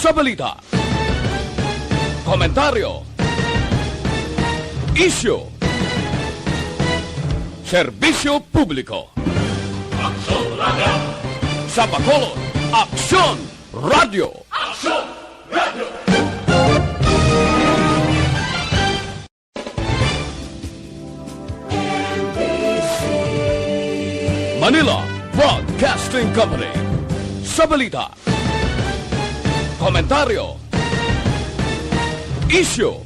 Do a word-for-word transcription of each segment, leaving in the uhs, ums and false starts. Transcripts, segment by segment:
Sa balita, komentaryo, isyu, serbisyo publiko. Aksyon Radio. Sa Bacolod, Aksyon Radio. Aksyon Radio. Manila Broadcasting Company. Sa balita, komentaryo, isyu,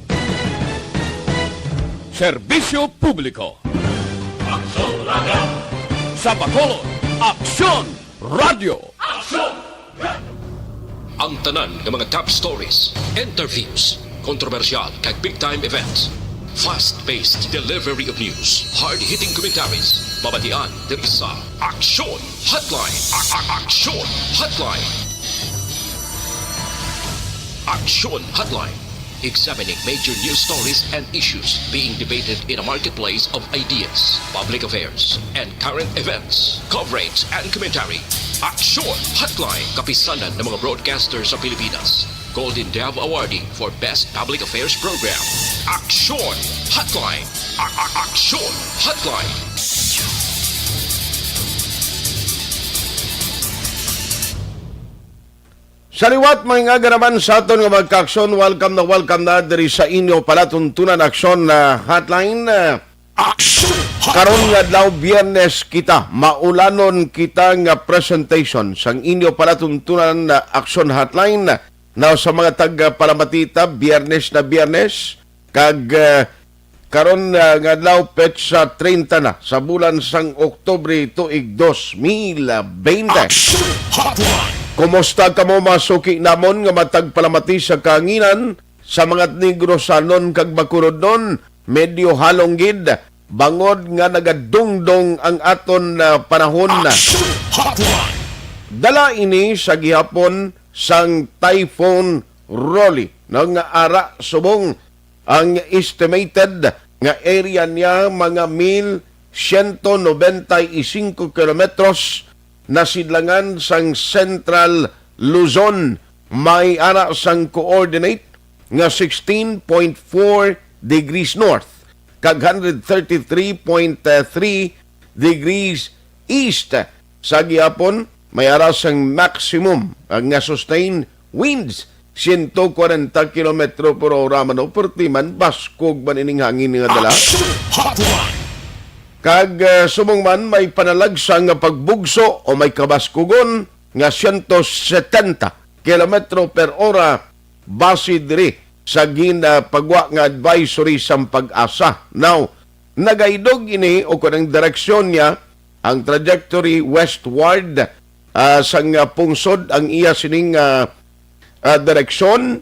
serbisyo publiko. Aksyon Radio. Sa Bacolod, Aksyon Radio. Aksyon Radio. Ang tanan nga mga top stories, interviews, kontrobersyal kag big time events, fast-paced delivery of news, hard-hitting commentaries, mabatian diri sa Aksyon Hotline. A- a- Aksyon Hotline. Aksyon Hotline. Examining major news stories and issues being debated in a marketplace of ideas, public affairs, and current events. Coverage and commentary. Aksyon Hotline. Kapisanan ng mga broadcaster sa Pilipinas. Golden Dove Awardee for Best Public Affairs Program. Aksyon Hotline. A- a- Aksyon Hotline. Sa liwat, mga nga ganaman sa aton nga mga kaaksyon, welcome na welcome na diri sa inyo palatuntunan aksyon na hotline. Aksyon Karon nga adlaw, Biyernes kita, maulanon kita nga presentation sang inyo palatuntunan na aksyon hotline. Now, sa mga tagpalamati ta, Biyernes na Biyernes, kag, ah, karon, ah, nga adlaw, petsa treinta na sa bulan sang Oktubre tuig dos mil bente. Aksyon Hotline. Kumusta kamo, mga suki namon nga matagpalamati sa kahanginan, sa mga Negrosanon kag Bacolodnon? Medyo halong gid, bangod nga nagadungdong ang aton, ah, panahon. Aksyon Hotline. Dala ini sa gihapon sang Typhoon Rolly, no, nga ara subong ang estimated nga area niya mga mil siyento nobenta y singko kilometros nasidlangan sang Central Luzon. May ara sang coordinate nga sixteen point four degrees north kag hundred thirty-three point three degrees east. Sa gihapon, may ara sang maximum, ah, nga sustained winds, siyento kwarenta kilometro por ora man, o perti man, baskog man ining hangin nga dala. Aksyon Hotline. Kag, ah, subong man, may panalagsa nga pagbugso o may kabaskugon nga siyento setenta kilometro per ora base diri sa ginapagwa nga advisory sang PAGASA. Now, nagaidog ini o kon ang direksyon niya, ang trajectory westward, ah, sang, ah, pungsod ang iya sining, ah, ah, direksyon,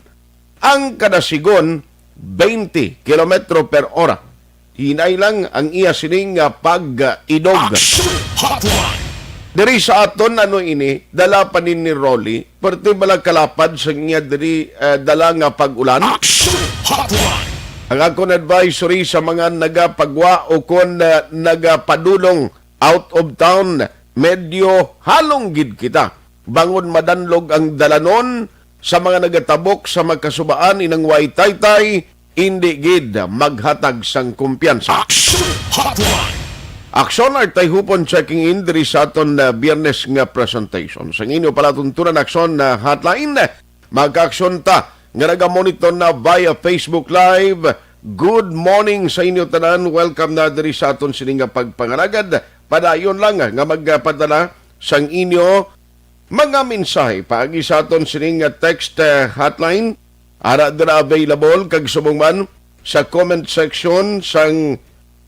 ang kada sigon, twenty kilometro per ora. Hinay lang ang iya sining nga pag-idog. Action Hotline. Diri sa aton, ano ini, dala pa ni ni Rolly, perti bala kalapad sa iya diri, eh, dala nga pag-ulan. Action Hotline. Ang akon advisory sa mga nagapagwa o kon, eh, nagapadulong out of town, medyo halong gid kita. Bangon madanlog ang dalanon sa mga nagatabok sa makasubaan inang way taytay, indi gid maghatag sang kumpiyansa. Action Hotline. Aksyon, Artay Hupon checking in diri sa aton, uh, Biyernes nga presentation sang inyo palatuntunan Aksyon, uh, Hotline. Magkaaksyon ta nga nagamonitor na via Facebook Live. Good morning sa inyo tanan. Welcome na diri sa aton sini nga pagpangalagad. Padayon lang nga magpadala sang inyo mga mensahe paagi sa aton sining nga text, eh, hotline. Ara dira available kag subong man sa comment section sang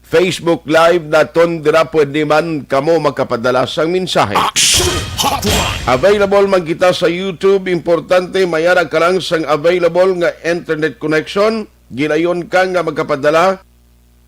Facebook Live naton, dira pwede man kamo makapadala sang mensahe. Action Hotline. Available man kita sa YouTube. Importante, may ara ka lang sang available nga internet connection. Gilayon ka nga makapadala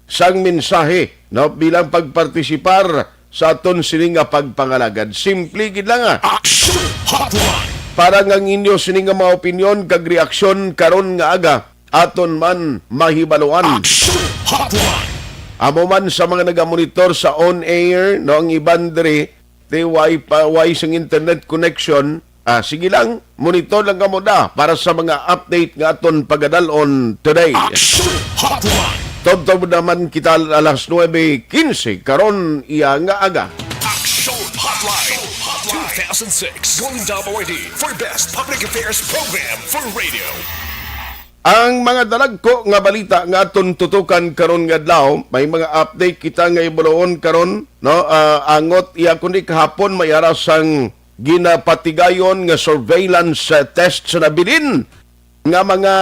sang mensahe, no, bilang pagpartisipar sa aton sini nga pagpangalagad. Simple gid lang, ah. Action Hotline. Para nga ang inyo sini nga mga opinyon kag reaksyon karon nga aga, aton man mahibaluan. Action Hotline. Amo man sa mga nagamonitor sa on air, no, ang iban diri, di way pa, way sang internet connection, Ah, sige lang, monitor lang kamo da para sa mga update nga aton pagadalon today. Action Hotline! Tubtob naman kita alas nuebe quince karon iya nga aga. Action Hotline two thousand six Golden Dome Awardee for Best Public Affairs Program for Radio. Ang mga dalagko nga balita nga aton tutukan karon nga adlaw, may mga update kita nga ibuloon karon, no? Ah, angot iya kundi kahapon may ara sang ginapatigayon nga surveillance, ah, test sa nabilin nga mga,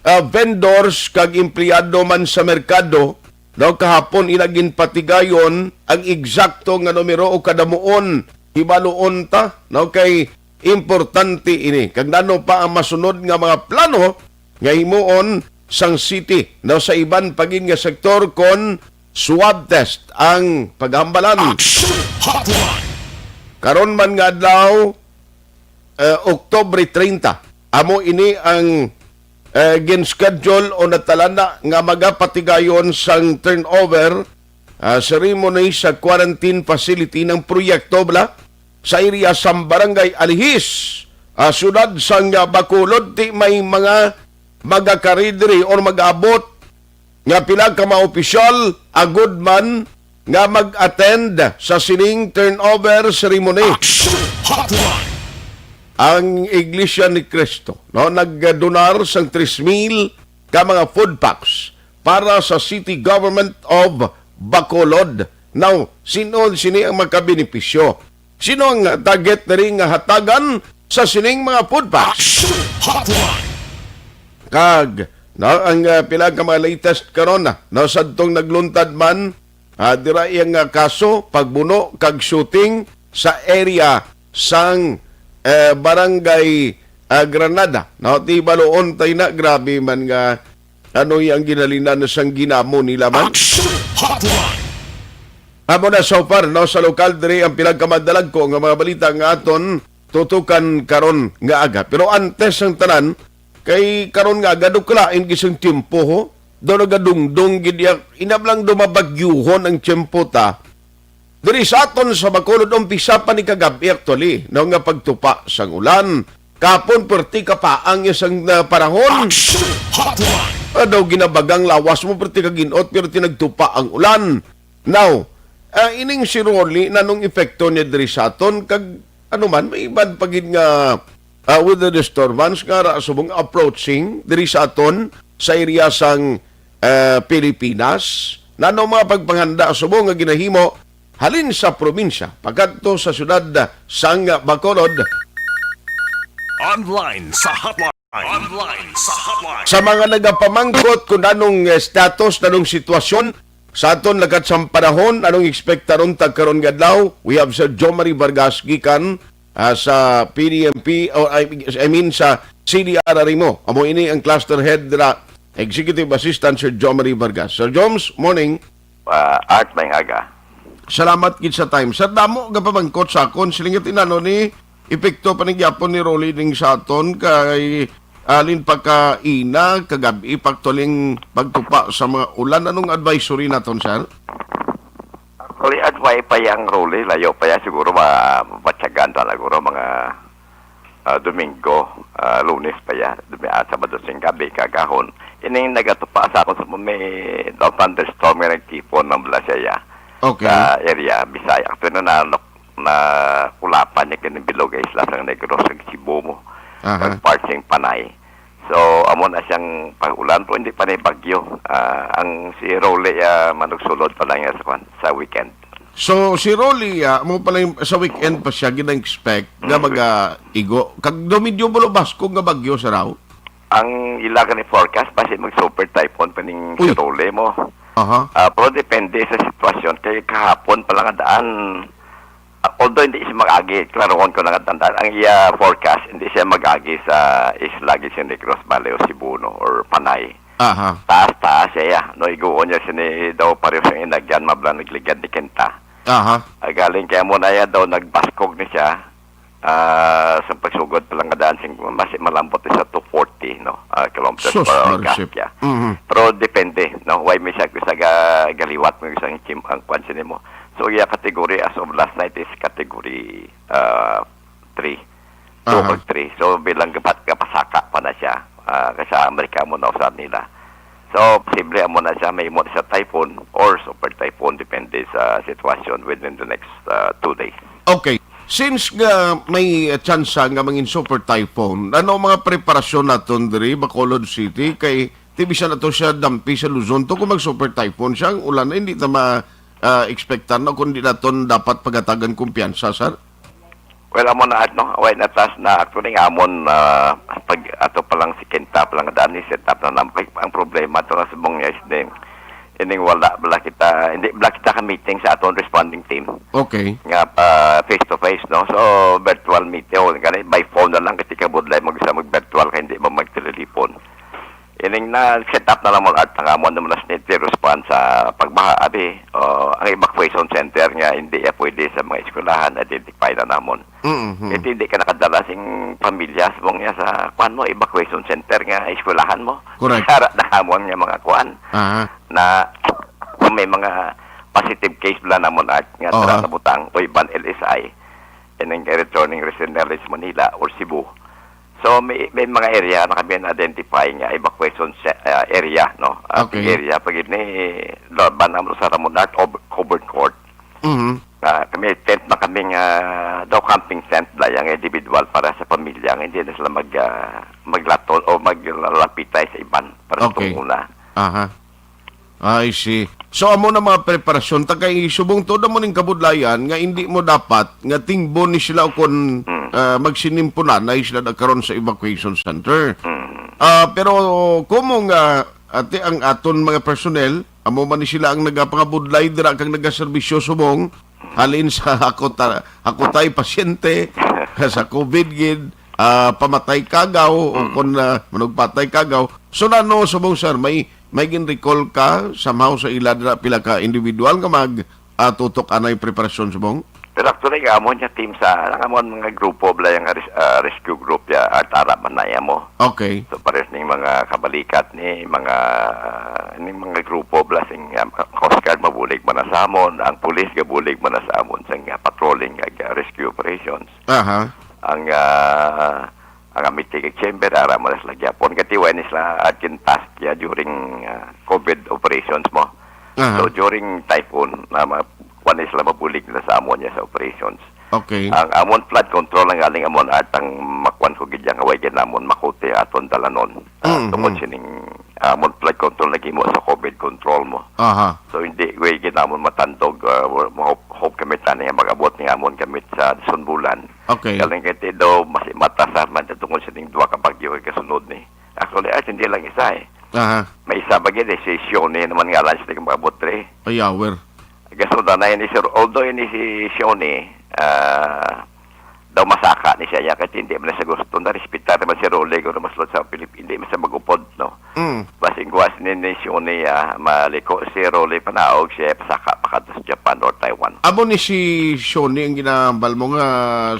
ah, vendors kag empleyado man sa merkado, no? Kahapon ila ginpatigayon ang eksakto nga numero o kadamuon. Hibaluon ta, no? Kay importante ini. Kag nano pa ang masunod nga mga plano nga himuon sang city, no, sa iban pa gid nga sektor kon swab test ang paghambalan. Action Hotline! Karon man nga adlaw, eh, Oktubre treinta, amo ini ang, eh, gin-schedule o natalana nga magapatigayon sang turnover, ah, ceremony sa quarantine facility ng proyekto bala sa area sa Barangay Alihis, ah, siyudad sang, ah, Bacolod. Ti may mga magakari diri or mag-abot nga pila ka mga opisyal agud man nga mag-attend sa sining turnover ceremony. Action Hotline! Ang Iglesia ni Cristo, no, nagdonar sang tres mil ka mga food packs para sa City Government of Bacolod. Now, sino sini ang makabenepisyo? Sino ang target diri nga hatagan sa sining mga food packs? Action Hotline! Kag, no, ang, ah, pila ka mga latest karon, no, sadtong nagluntad man, ah, dira iyang, ah, kaso, pagbuno kag shooting sa area sang, eh, Barangay, ah, Granada. No, ti baluon tay na, grabe man nga ano ang ginhalinan sang ginamo nila man. Action Hotline! Amo na so far, no, sa lokal diri ang pila ka madalagko nga mga balita nga aton tutukan karon nga aga. Pero antes ang tanan, kay karon nga aga, dukla in gisang tiyempo, ho. Daw nagadungdong gid iya, inablang daw mabagyuhon ang tiyempo ta. Diri sa aton sa Bacolod, umpisa pa ni kagab-i actually, no, nga pagtupa sang ulan. Kapon, perti kapaang isang, ah, panahon. Action Hotline! Ah, daw ginabagang lawas mo, perti ka ginot, pero tinagtupa ang ulan. Now, ah, ining si Rolly, nanong epekto niya diri sa aton? Kag, ano man, may iban pa gid nga, ah, weather disturbance nga ra subong approaching diri sa aton sa area sang, ah, Pilipinas. Nano mga pagpanghanda subong nga ginahimo halin sa probinsya pakadto sa siyudad sang Bacolod? Online sa hotline. Online sa hotline. Sa mga nagapamangkot kung anong, eh, status, anong sitwasyon sa aton lakat sang panahon, anong ekspektaron ta karon nga adlaw? We have Sir Jomari Vargas gikan, ah, sa P D M P, or I, I mean sa C D R R mo. Amo ini ang cluster head dira, Executive Assistant Sir Jomari Vargas. Sir Joms, morning. Ah, Art, maayong aga. Salamat gid sa time. Sir, damo nga pamangkot sa akon. Silingat inano ni epekto pa ni gyapon ni Rolly ning sa aton kay alin pa ka ina, kagab-i pa tuling pagtupa sa mga ulan. Anong advisory naton, sir? Actually, advice pa yang Rolly, layo pa yan. Siguro ma-, mabatyagan ta na siguro mga, ah, Domingo, ah, Lunes pa yan. Dumi-, ah, Sabado sing gabi, kagahon. Ining nagatupa sa akon sa may daw thunderstorm nga nagtipon ng Blasaya Okay. sa area, Bisaya. Actually, na, na, na kulapan niya kining bilog nga isla sang Negros, sa Cebu mo. Aha. Kag part sing Panay. So, amo na siyang pag-ulan, pero hindi pa na bagyo. Ah, ang si Rolly, ah, manugsulod pa lang yan sa, kwan, sa weekend. So, si Rolly, ah, amo pala yung, sa weekend pa siya gina-expect nga Mm. mag-igo. Kag do medyo bulo baskog nga bagyo sa raw? Ang ila gani forecast, basi mag-super typhoon pa ning Uy. si Rolly mo. Aha. Ah, pero depende sa sitwasyon. Kay kahapon pa lang daan, ah, although hindi siya mag-agi, klarohon ko lang ang tandaan. Ang iya forecast, hindi siya mag-agi sa isla, gid sa Negros, Bale o Cebu, no, or Panay. Aha. Taas-taas siya, no, iguon niya sini daw pareho sa inagyan, mabla nagligad ni Quinta. Aha. Ah, galing kaya mo na yan daw, nagbaskog ni siya. Ah, sa pagsugod pa lang nga daan, sing-, mas malambot sa two forty, no, ah, kilometers Sus, per hour Marisip. gust, yeah. Mhm. Pero depende, no, why may siya, sa ga-, galiwat mo isang chim-, ang kwan sini mo. So, yeah, category as of last night is category, ah, three. two Aha. or three. So, bilang kapat-, kapasaka pa na siya. Ah, kay sa Amerika mo na usab nila. So, posible amo na siya may mo sa typhoon or super typhoon, depende sa sitwasyon within the next, ah, two days. Okay. Since nga may, uh, tsansa nga mangin super typhoon, ano ang mga preparasyon naton diri, Bacolod City? Kay ti bisan ato siya dampi sa Luzon to, kung mag super typhoon siya, ang ulan na hindi ta ma, ah, expectan na, kung di naton dapat pagatagan kumpiyansa, sir? Well, amo na, ano, way na tas na, actually, nga amon, ah, pag ato pa lang si Quinta pa lang daan, set up na naman. Ang problema to na subong niya is din, ining wala bala kita, hindi bala kita ka meeting sa aton responding team. Okay. Nga pa face to face, no? So, virtual meeting, o gani, by phone na lang, kasi kabudlay mag sa mag-virtual, kay hindi ba magtelelipon. Ining na set up na namon at ang amon naman as need response sa pagbaha, abi, o ang evacuation center nga hindi ya pwede sa mga eskwelahan, identify na namon. Mm-hmm. Ito hindi ka nakadala sing pamilya, subong niya sa, kuan mo, evacuation center nga eskwelahan mo. Correct. Sara na namon nga mga kuan Aha. na kung may mga positive case bala namon at nga Aha. tara sa butang o iban L S I, and then returning resident Manila or Cebu. So, may, may mga area na kami na-identify nga evacuation se-, ah, area, no? Ah, Okay. area, pag ni, laban naman sa Ramon Art, ob-, covered court. Mhm. Ah, kami, tent na kami nga, daw camping tent, dayang individual para sa pamilya, nga hindi na sila mag, ah, maglaton o maglalapitay sa iban para sa Okay. tunguna. Aha. I see. So, amo na mga preparasyon. Tagay subong tuod mo ning kabudlayan nga hindi mo dapat nga tingbon ni sila o kon, Mm. ah, magsinimpunanay sila na karon sa evacuation center. Mm. Ah, pero kumo nga, ate, ang aton mga personnel, amo man ni sila ang nagapangabudlay dira kag nagaserbisyo subong, halin sa hakota-, hakotay pasyente, sa covid gid, ah, pamatay kagaw, o Mm. kon, ah, manugpatay kagaw. So, nano subong, sir, may, may gin-recall ka somehow sa ila dira pila ka individual nga mag, ah, tutok anay preparasyon subong? Pero actually, nga amon nga team sa, ang amon mga grupo, bala yung res-, ah, rescue group ya, at ara man na ya mo. Okay. So, pares ning mga kabalikat ni mga, ning mga grupo, bala sing, ah, Coast Guard mabulig man na sa amon, ang pulis gabulig man na sa amon sa nga patrolling, ag, ah, rescue operations. Aha. Ang, ah, ang Amity kag Chamber, ara man na sila gyapon. Katiway ni sila at kin task ya during, ah, covid operations mo. Aha. So, during typhoon, na ma-, kuwan ni sila mabulig na sa amon niya sa operations. Okay. Ang amon flood control ang galing amon at ang makuan ko gid yang way gid namon makuti aton dalanon. Ah, Mhm. tungod sining amon flood control naghimo sa covid control mo. Aha. So, hindi way gid namon matandog, ah, wa-, mo-, hope, hope kami tani nga mag-abot ni amon gamit sa sunbulan. Okay. Galing kay ti daw mas mataas man tungod sining duha ka bagyo kay kasunod ni. Actually, ay, hindi lang isa eh. Aha. May isa ba gid eh, si Sione naman nga lang sila mag-abot dre. Ay, awer. Gasunod na ini, sir. Although ini si Sione, ah, daw masaka ni siya, ya, kay hindi man sa gusto na respetar naman si Rolly kung mas sa Pilip-, hindi man sa magupod, no? Mm. Basing kuwas ni, ni Sione, ah, maliko si Rolly panaog siya, pasaka pa kadto sa Japan or Taiwan. Amo ni si Sione ang ginahambal mo nga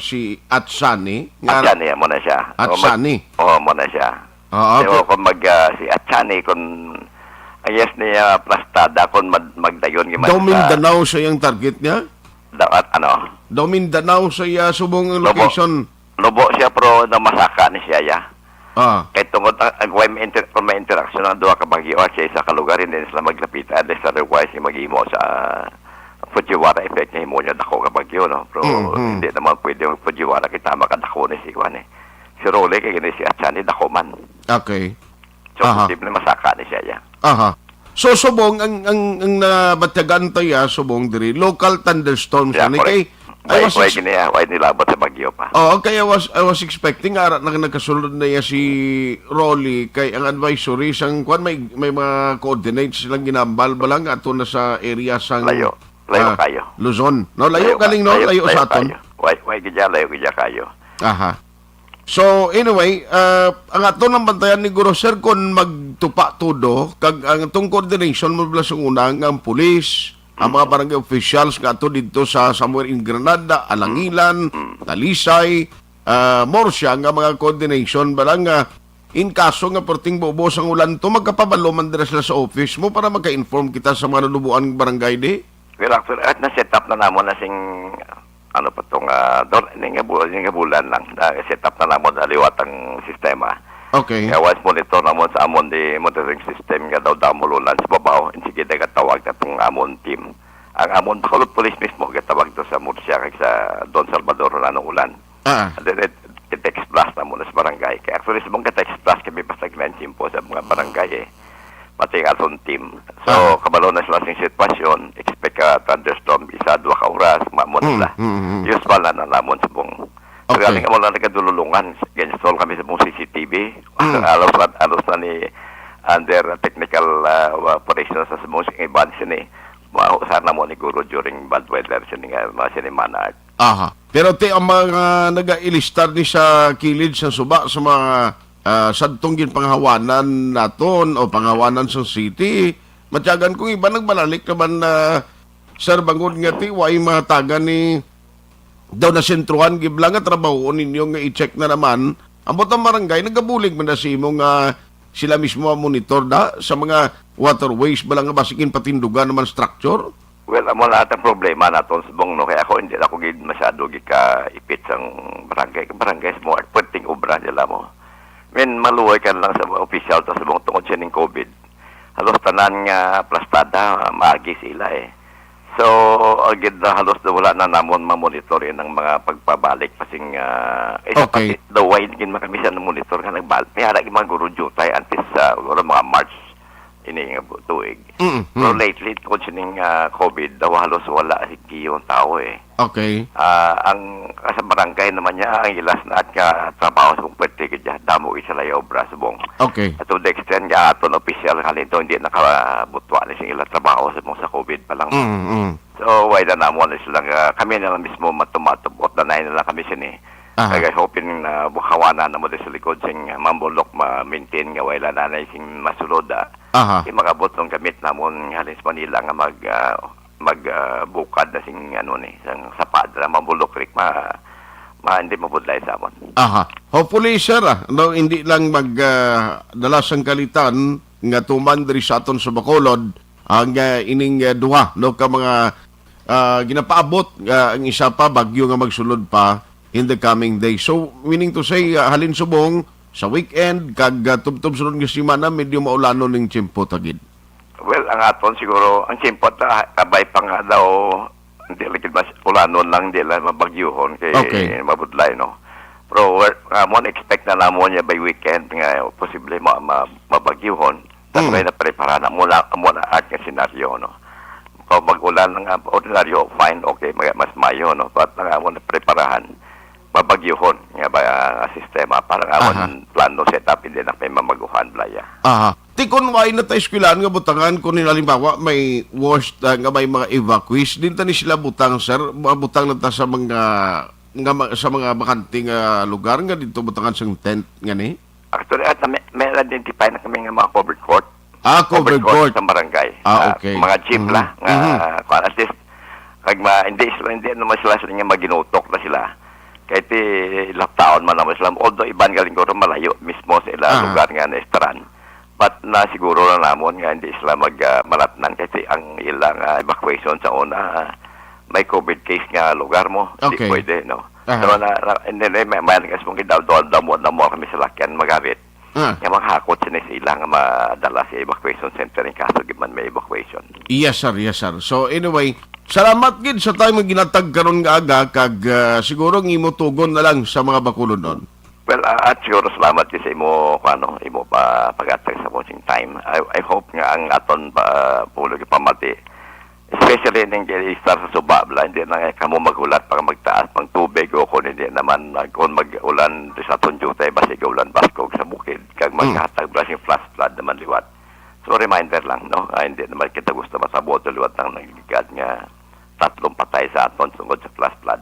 si Atsani? Nga Atsani, amo na siya. O, mag-, Atsani. Oo, amo na siya. Oo, Pero okay. kung mag, ah, si Atsani, kung, I guess niya, plastada, kung mag-, magdayon, gimana Daw sa Mindanao siya yung target niya? Daw, at ano? Daw Mindanao sa iya subong ang Lobo. location. Lobo siya, pero namasaka ni siya, ya. Ah. Kay tungod ang, ang way may inter-, kung may interaction ang duha ka bagyo at sa isa ka lugar, hindi na sila maglapit. Unless otherwise, yung mag-imo sa, ah, Fujiwara effect na himo niya, dako ka bagyo, no? Pero Mm, mm. hindi naman pwede yung Fujiwara, kita makadako ni si Juan, eh. Si Rolly, kay gini si Atsani, dako man. Okay. So, Aha. posible masaka ni siya, ya. Aha. So, subong, ang, ang, ang nabatyagan tayo, ah, subong diri, local thunderstorms, Yeah, ani correct. kay, I Why, was why ex- gini, ah? Why nilabot sa bagyo pa? Oo, kay I was, I was expecting, ara na nagkasulod na iya si Rolly, kay ang advisory, sang, kwan, may, may mga coordinates silang ginambal, balang ato na sa area sang, Layo. Layo ah, kayo. Luzon. No, layo Layo galing, no? ka-, layo, Layo sa layo aton. kayo. Why, why gid ya, layo gid ya kayo. Aha. So, anyway, ah, ang ato nang bantayan ni Guro, sir, kung magtupa todo, kag ang atong coordination mo bala sa una, nga ang pulis, ang mga Mm. barangay officials nga ato dito sa somewhere in Granada, Alangilan, Mm. Talisay, ah, Murcia, nga mga coordination, bala nga in kaso nga perting bubo sang ulan to, magkapabalo man dira sila sa office mo para magka-inform kita sa mga nanubuan barangay di? Well, actually, at na-set up na namon na sing Ano pa tong, ah, dor-, ini nga bu-, ini nga bulan lang, na-set up na namon sa liwat ang sistema. Okay. Kaya once monitor namon sa amon di monitoring system nga daw damo ulan sa babaw, and sige, nagatawag na tong amon team. Ang amon Bacolod Police mismo, gatawag to sa Murcia kag sa Don Salvador, wala nang ulan. Ah. And then, it, it text blast namon sa barangay. Kaya actually, sa mga text blast kami, basta ginanchimpo sa mga barangay eh. Pati ang aton team. So, Ah. kabalo na sila sa sitwasyon, expect ka thunderstorm, isa, dua ka oras, maamon Mm, sila. mm, mm. Usual na na namon sa bung. Okay. Galing mo lang nagkadululungan, install kami sa bung C C T V. Mm. Alos na, alos na ni under technical, ah, operation sa bung iban sini. Mausar na mo ni guro during bad weather sini nga mga sinimana. Aha. Pero ti ang mga nagailistar ni sa kilid sa suba sa mga, ah, sadtong ginpanghawanan naton o panghawanan sa city, matyagan kong iba nagbalalik naman na, sir, bangod nga ti way mahatagan ni daw nasentruhan gibla nga trabaho ninyo nga i-check na naman. Ang butang barangay nagabulig man na sa imo nga sila mismo ang monitor da sa mga waterways ba lang nga basig ginpatindugan naman structure? Well, amo na atang problema naton subong, no? Kaya ako, hindi na ako gid masyado gikaipit sang barangay. Barangay sa mga pwedeng obra nila mo. Min, maluoy ka lang sa mga opisyal ta subong tungod sining covid. Halos tanan nga plastada, maagi sila eh. So, ang gid na halos na wala na namon mamonitor ang mga pagpabalik pasing, ah, isa pa Okay. si, the way gid man kami sa monitor nga nagbal-, may ara gid mga guro jutay antes sa, siguro, mga March ini nga bu-, tuig. Mm, Pero mm. lately, tungod sining, ah, covid, daw halos wala si Gio ang tao eh. Okay. Ah, ang sa barangay naman niya, ang ilas na at nga trabaho sa pagpwerte ka dyan, damo isa lang yung obra subong. Okay. At to the extent nga aton official nga nito, hindi nakabutwa ni sing ila trabaho subong sa covid pa lang. Mm, mm. So, why na namo na sila nga, kami na lang mismo matumatubot na na lang kami sini. Aha. Kaya hoping na buhawana na mo din sa likod sing mambulok ma-maintain nga wala na na sing masulod, ah. Aha. Di makabot ng gamit namon nga halin sa Manila nga mag, ah, mag, ah, bukad na sing ano ni, sang sapa dira mambulok rik ma, ma, hindi mabudlay sa amon. Aha. Hopefully, sir, ah, no, hindi lang mag, ah, dala sang kalitan nga tuman diri sa aton sa Bacolod ang, ah, ining, ah, duha, no, ka mga, ah, ginapaabot nga ang isa pa bagyo nga magsulod pa in the coming days. So, meaning to say, ah, halin subong sa weekend kag, ah, tubtob sunod nga semana, medyo maulanon ning tiyempo, tagid. Well, ang aton siguro, ang tiyempo ta, kabay pa nga daw, hindi lang gid mas ulanon lang, hindi lang mabagyuhon kay Okay. mabudlay, no? Pero, well, nga mo, expect na namon niya by weekend nga posible ma, ma, mabagyuhon. That's Mm. why naprepara na muna, muna at nga senaryo, no? Kung mag-ulan nga ordinaryo, fine, okay, mag-, mas mayo, no? But nga mo napreparahan, mabagyuhon nga ba, ah, sistema para nga Aha. man plano set up, hindi na may mamaguhan, Blaya. Aha. Ti kun way na ta eskwelahan nga butangan, kun halimbawa may worst, ah, nga may mga evacuees, din ta ni sila butang, sir, mabutang na ta sa mga, nga ma-, sa mga bakante nga lugar nga dito butangan sang tent nga ni? Actually, at may, may identify na kami nga mga covered court. Ah, covered Covered court court. sa barangay. Ah, Ah, okay. mga jeep Mhm. la, nga, Mhm. kuwan, at least, kag ma-, hindi sila, hindi naman sila, sila nga maginutok na sila. Kahit i-, lockdown man naman sila. Although, iban galing ko malayo mismo sa ila Aha. lugar nga naistaran. But na siguro na namon nga hindi sila mag, ah, malatnan kasi ang ilang, ah, evacuation sa una, ah, may covid case nga lugar mo. Di Okay. pwede, no? Aha. Pero na, na, hindi, hindi, may, may, kasi kung daw, daw, daw, daw, daw kami sa lakyan, magabit. Ah. Nga maghakot sila sa ila nga madala sa evacuation center in kaso di man may evacuation. Yes, sir. Yes, sir. So, anyway, salamat gid sa time nga ginatag karon nga aga, kag, ah, siguro ang imo tugon na lang sa mga Bacolodon. Well, ah, at siguro salamat gid sa imo, kung ano, imo pa pagatag sa amon sing time. I, I hope nga ang aton pa, ah, pulo nga pamati, especially ning kay istar sa suba, bala, hindi na nga kamo maghulat pa nga magtaas pang tubig o kung hindi naman, ah, kung mag-ulan sa aton jutay, basig ulan baskog sa bukid, kag Mm. maghatag bala sing flash flood naman liwat. So, reminder lang, no? Ah, hindi naman kita gusto masabot liwat ang nagligad nga tatlong patay sa aton tungod sa flash flood.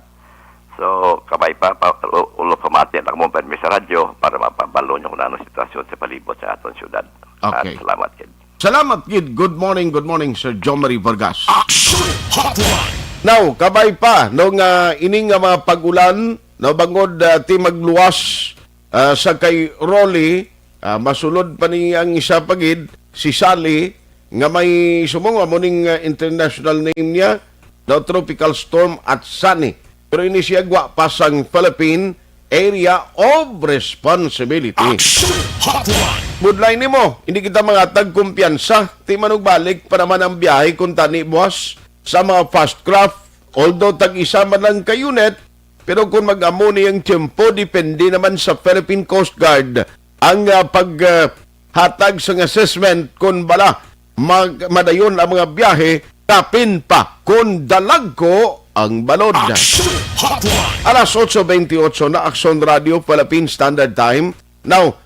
So, kabay pa, pa, u-, ulo pamati lang mo permi sa radyo para mapabalo nyo kung ano sitwasyon sa palibot sa aton syudad. At Okay. salamat, kid. Salamat gid. Good morning, good morning, Sir John Marie Vargas. Action Hotline. Now, kabay pa, no, nga ining nga mga pag-ulan, no, bangod, ah, ti magluwas, ah, sa kay Rolly, ah, masulod pa ni ang isa pa gid, si Sally, nga may sumong amo ning, ah, international name niya, no, Tropical Storm Atsani. Pero ini siya gwa pa sang Philippine Area of Responsibility. Action Hotline. Budlay nimo, hindi kita mangatag kumpiyansa. Ti manugbalik pa naman ang biyahe kung tani buwas sa mga fast craft. Although tag-isa man lang ka unit, pero kung mag-amo ni ang tiyempo, depende naman sa Philippine Coast Guard ang ah, pag ah, hatag sang assessment kung bala mag madayon ang mga biyahe, kapin pa kung dalagko ang balod. Action Hotline. Alas otso bentiocho na, Action Radio Philippine Standard Time. Now,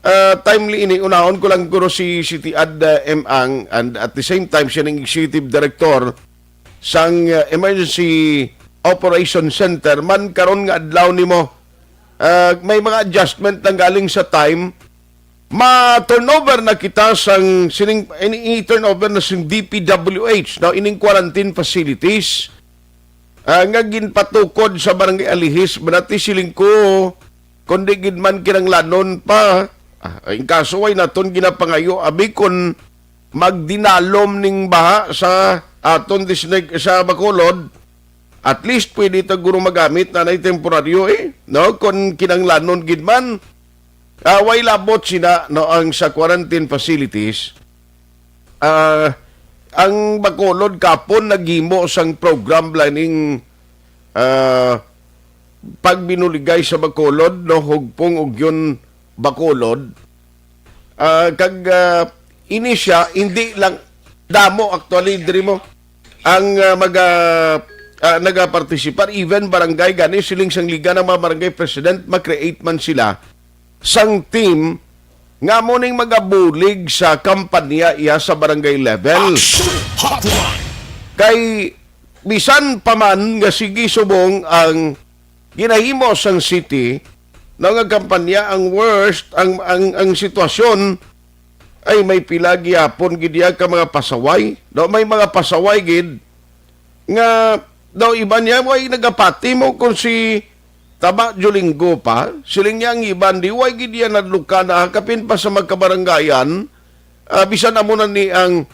uh, timely ini, unahon ko lang guro si City Ad uh, M Ang, and at the same time siya ning executive director sang uh, Emergency Operation Center man karon nga adlaw nimo. Uh, may mga adjustment lang galing sa time. Ma-turnover na kita sang sining ini turnover na sing D P W H, no, ining quarantine facilities, ah, nga ginpatukod sa Barangay Alihis. Manati siling ko, kundi gid man kinanglanon pa. Ah, in kaso way naton ginapangayo, abi, kon magdinalom ning baha sa aton disneg sa Bacolod, at least pwede ta guro magamit na nay temporaryo, eh, no? Kon kinanglanon gid man, ah, way labot sina, no, ang sa quarantine facilities. Ah, ang Bacolod kapon naghimo sang program planning, ah, pagbinuligay sa Bacolod, no, Hugpong, Ugyon, Bacolod. Ah, kag ah, ini siya, hindi lang damo actually diri mo ang ah, maga ah, nagapartisipar, even barangay gani, siling sang liga ng mga barangay president, ma-create man sila sang team nga mo ning magabulig sa kampanya iya sa barangay level. Action Hotline. Kay bisan pa man nga sige subong ang ginahimo sang city, no, nga kampanya, ang worst, ang ang ang sitwasyon ay may pila gihapon gid iya ka mga pasaway, no, may mga pasaway gid nga daw iban niya way nagapati mo kung si Tama Jolingo pa, siling niya ang iban di way gid iya nadluka na kapin pa sa magkabaranggayan, ah, bisan amo na ni ang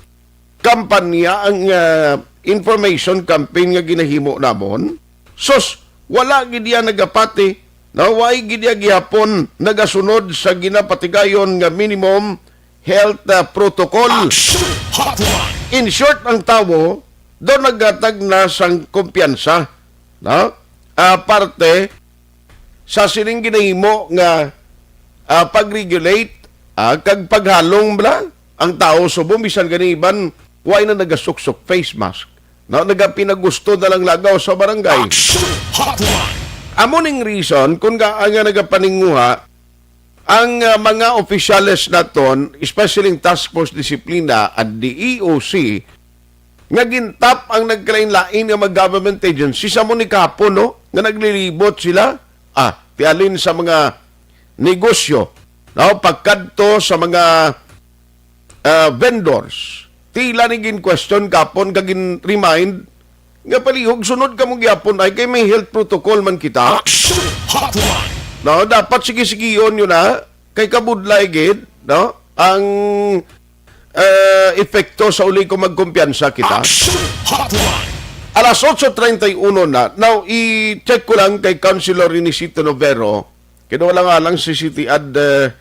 kampanya, ang ah, information campaign nga ginahimo namon. Sus, wala gid iya nagapati, na way gid iya gihapon nagasunod sa ginapatigayon nga minimum health ah, protocol. Action Hotline. In short, ang tawo do naghatag na sang kumpiyansa, no? Ah, parte sa sining ginahimo nga ah, pag-regulate, ah, kag paghalong bala ang tawo subong bisan gani iban way na nagasuksok face mask, no? Nagapinagusto na lang lagaw sa barangay. Action Hotline. Amo ning reason kung nga nga nagapaninguha ang ah, mga opisyales naton, especially ang Task Force Disiplina and the E O C, nga gintap ang nagkalain-lain nga mga government agency sa mo ni kahapon, no? Nga naglilibot sila, ah, tialin sa mga negosyo, no? Pagkadto sa mga ah, vendors. Tila ni gin-question kapon kag gin-remind nga palihog sunod kamo gyapon ay kay may health protocol man kita. Action Hotline. No, dapat sige-sigion yun na kay kabudlay gid, no? Ang eh, epekto sa uli kung magkumpiyansa kita. Action Hotline. Alas otso treinta y uno na. Now, i-check ko lang kay Councilor Inisito Novero. Kay wala nga lang si City Ad eh,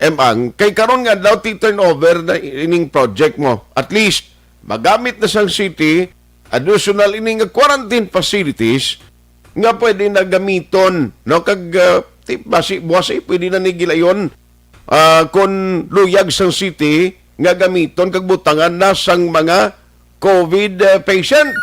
M Ang. Kay karon nga daw ti-turnover na ining project mo. At least, magamit na sang city, additional ini nga quarantine facilities nga pwede na gamiton, no? Kag ah, ti, basi buwas ay pwede na ni gilayon ah, kon luyag sang city nga gamiton kag butangan na sang mga covid eh, patient.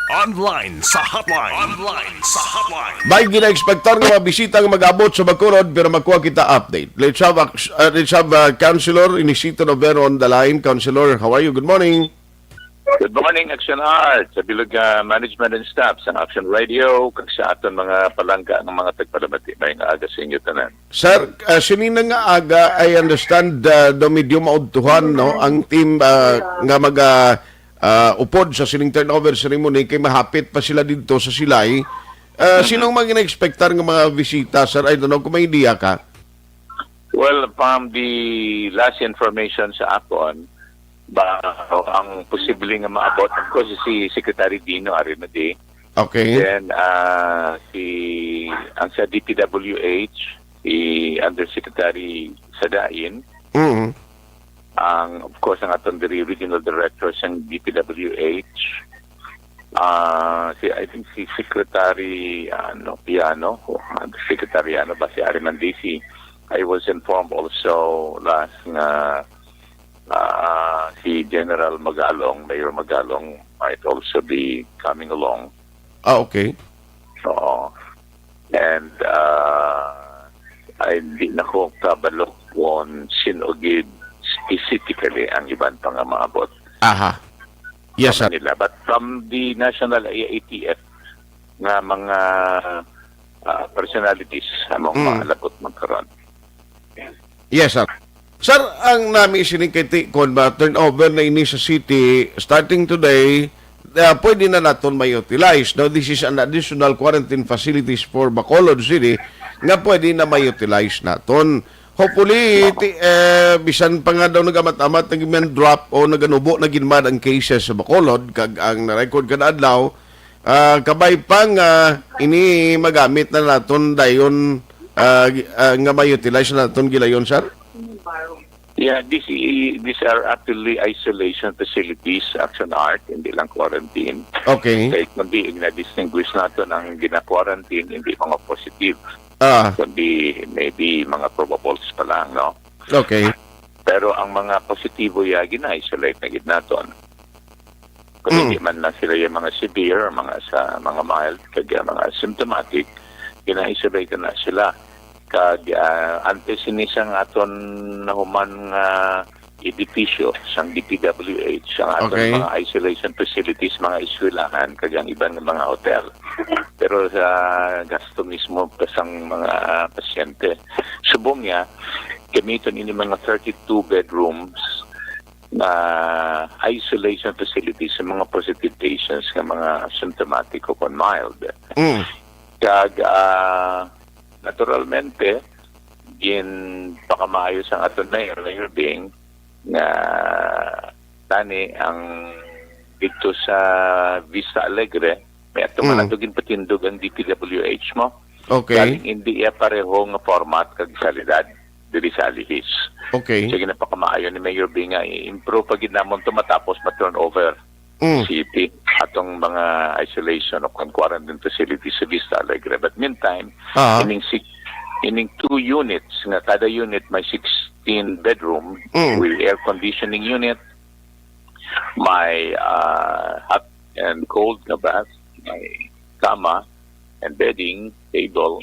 Online sa hotline. Online sa hotline. May gina-expectar nga mga bisita nga mag-abot sa Bacolod, pero makuha kita update. Let's have, ac- uh, let's have uh, Councilor Inisito Novero on the line. Councilor, how are you? Good morning. Good morning, Action Heart, sa bilog nga management and staff sang Action Radio, kag sa aton mga palangga nga mga tagpalamati. Maayong aga sa inyo tanan. Sir, uh, sinina nga aga, I understand uh, do medyo maudtuhan, no, ang team uh, nga maga uh, upod sa sining turnover ceremony kay mahapit pa sila didto sa Silay. Uh, sinong mga gina-expectar nga mga bisita, sir? I don't know kung may idea ka. Well, from the last information sa akon, ba ang posible nga maabot, of course, si Secretary Dino ari na di. Okay. Then, ah, si, ang sa D P W H, si Undersecretary Sadain, Mm. ang, of course, ang aton diri regional director sang D P W H, ah, si, I think si Secretary, ano, Piano, o, ah, Secretary, ano ba, si Ari Mandisi. I was informed also last nga, ah, si General Magalong, Mayor Magalong, might also be coming along. Ah, okay. Oo. And, ah, ay, di na ko kabalo kung sino gid specifically ang iban pa nga maabot Aha. Yes, sa sir. Manila. But from the National A I T F nga mga, ah, personalities among Mm. maalabot man karon. Yes, sir. Sir, ang nami sining kay ti-, kon ba turnover na ini sa city, starting today, ah, pwede na naton ma-utilize. No? This is an additional quarantine facilities for Bacolod City nga pwede na ma-utilize naton. Hopefully, ti-, eh, bisan pa nga daw nagamat-amat, nag-drop o naganubo na ginmad ang cases sa Bacolod, kag ang na-record kada adlaw, ah, kabay pa nga ini magamit na naton dayon, ah, gi-, ah, nga ma-utilize naton gilayon, sir? Yeah, this i-, these are actually isolation facilities, Action Art, hindi lang quarantine. Okay. Kay kundi, na-distinguish naton ang gina-quarantine, hindi mga positive. Ah. Kundi maybe mga probables pa lang, no? Okay. Pero ang mga positibo, ya, gina-isolate na gid naton. Kung Mm. hindi man lang sila yung mga severe, mga sa, mga mild, kag yung mga symptomatic, gina-isolate na sila. Kag, ah, antes ini sang aton nahuman nga edipisyo sang D P W H, ang aton Okay. mga isolation facilities, mga eskwelahan, kag ang iban nga mga hotel. Pero sa gasto mismo pa sang mga pasyente. Subong niya, gamiton ini mga thirty-two bedrooms na isolation facilities sa mga positive patients nga mga symptomatic o kon mild. Mm. Kag, ah, naturalmente, ginpakamaayo sang aton mayor, Mayor Bing, nga tani ang dito sa Vista Alegre, may ato man Mm. ato ginpatindog ang D P W H mo. Okay. Galing hindi iya pareho nga format kag salidad diri sa Alihis. Okay. So, ginapakamaayo ni Mayor Bing nga i-improve pa gid namon to matapos ma-turnover Mm. city atong mga isolation o quarantine facilities sa Vista Alegre. But meantime, Ah. ining si-, ining two units nga kada unit may sixteen bedroom Mm. with air conditioning unit, may, ah, hot and cold nga bath, may kama and bedding, table,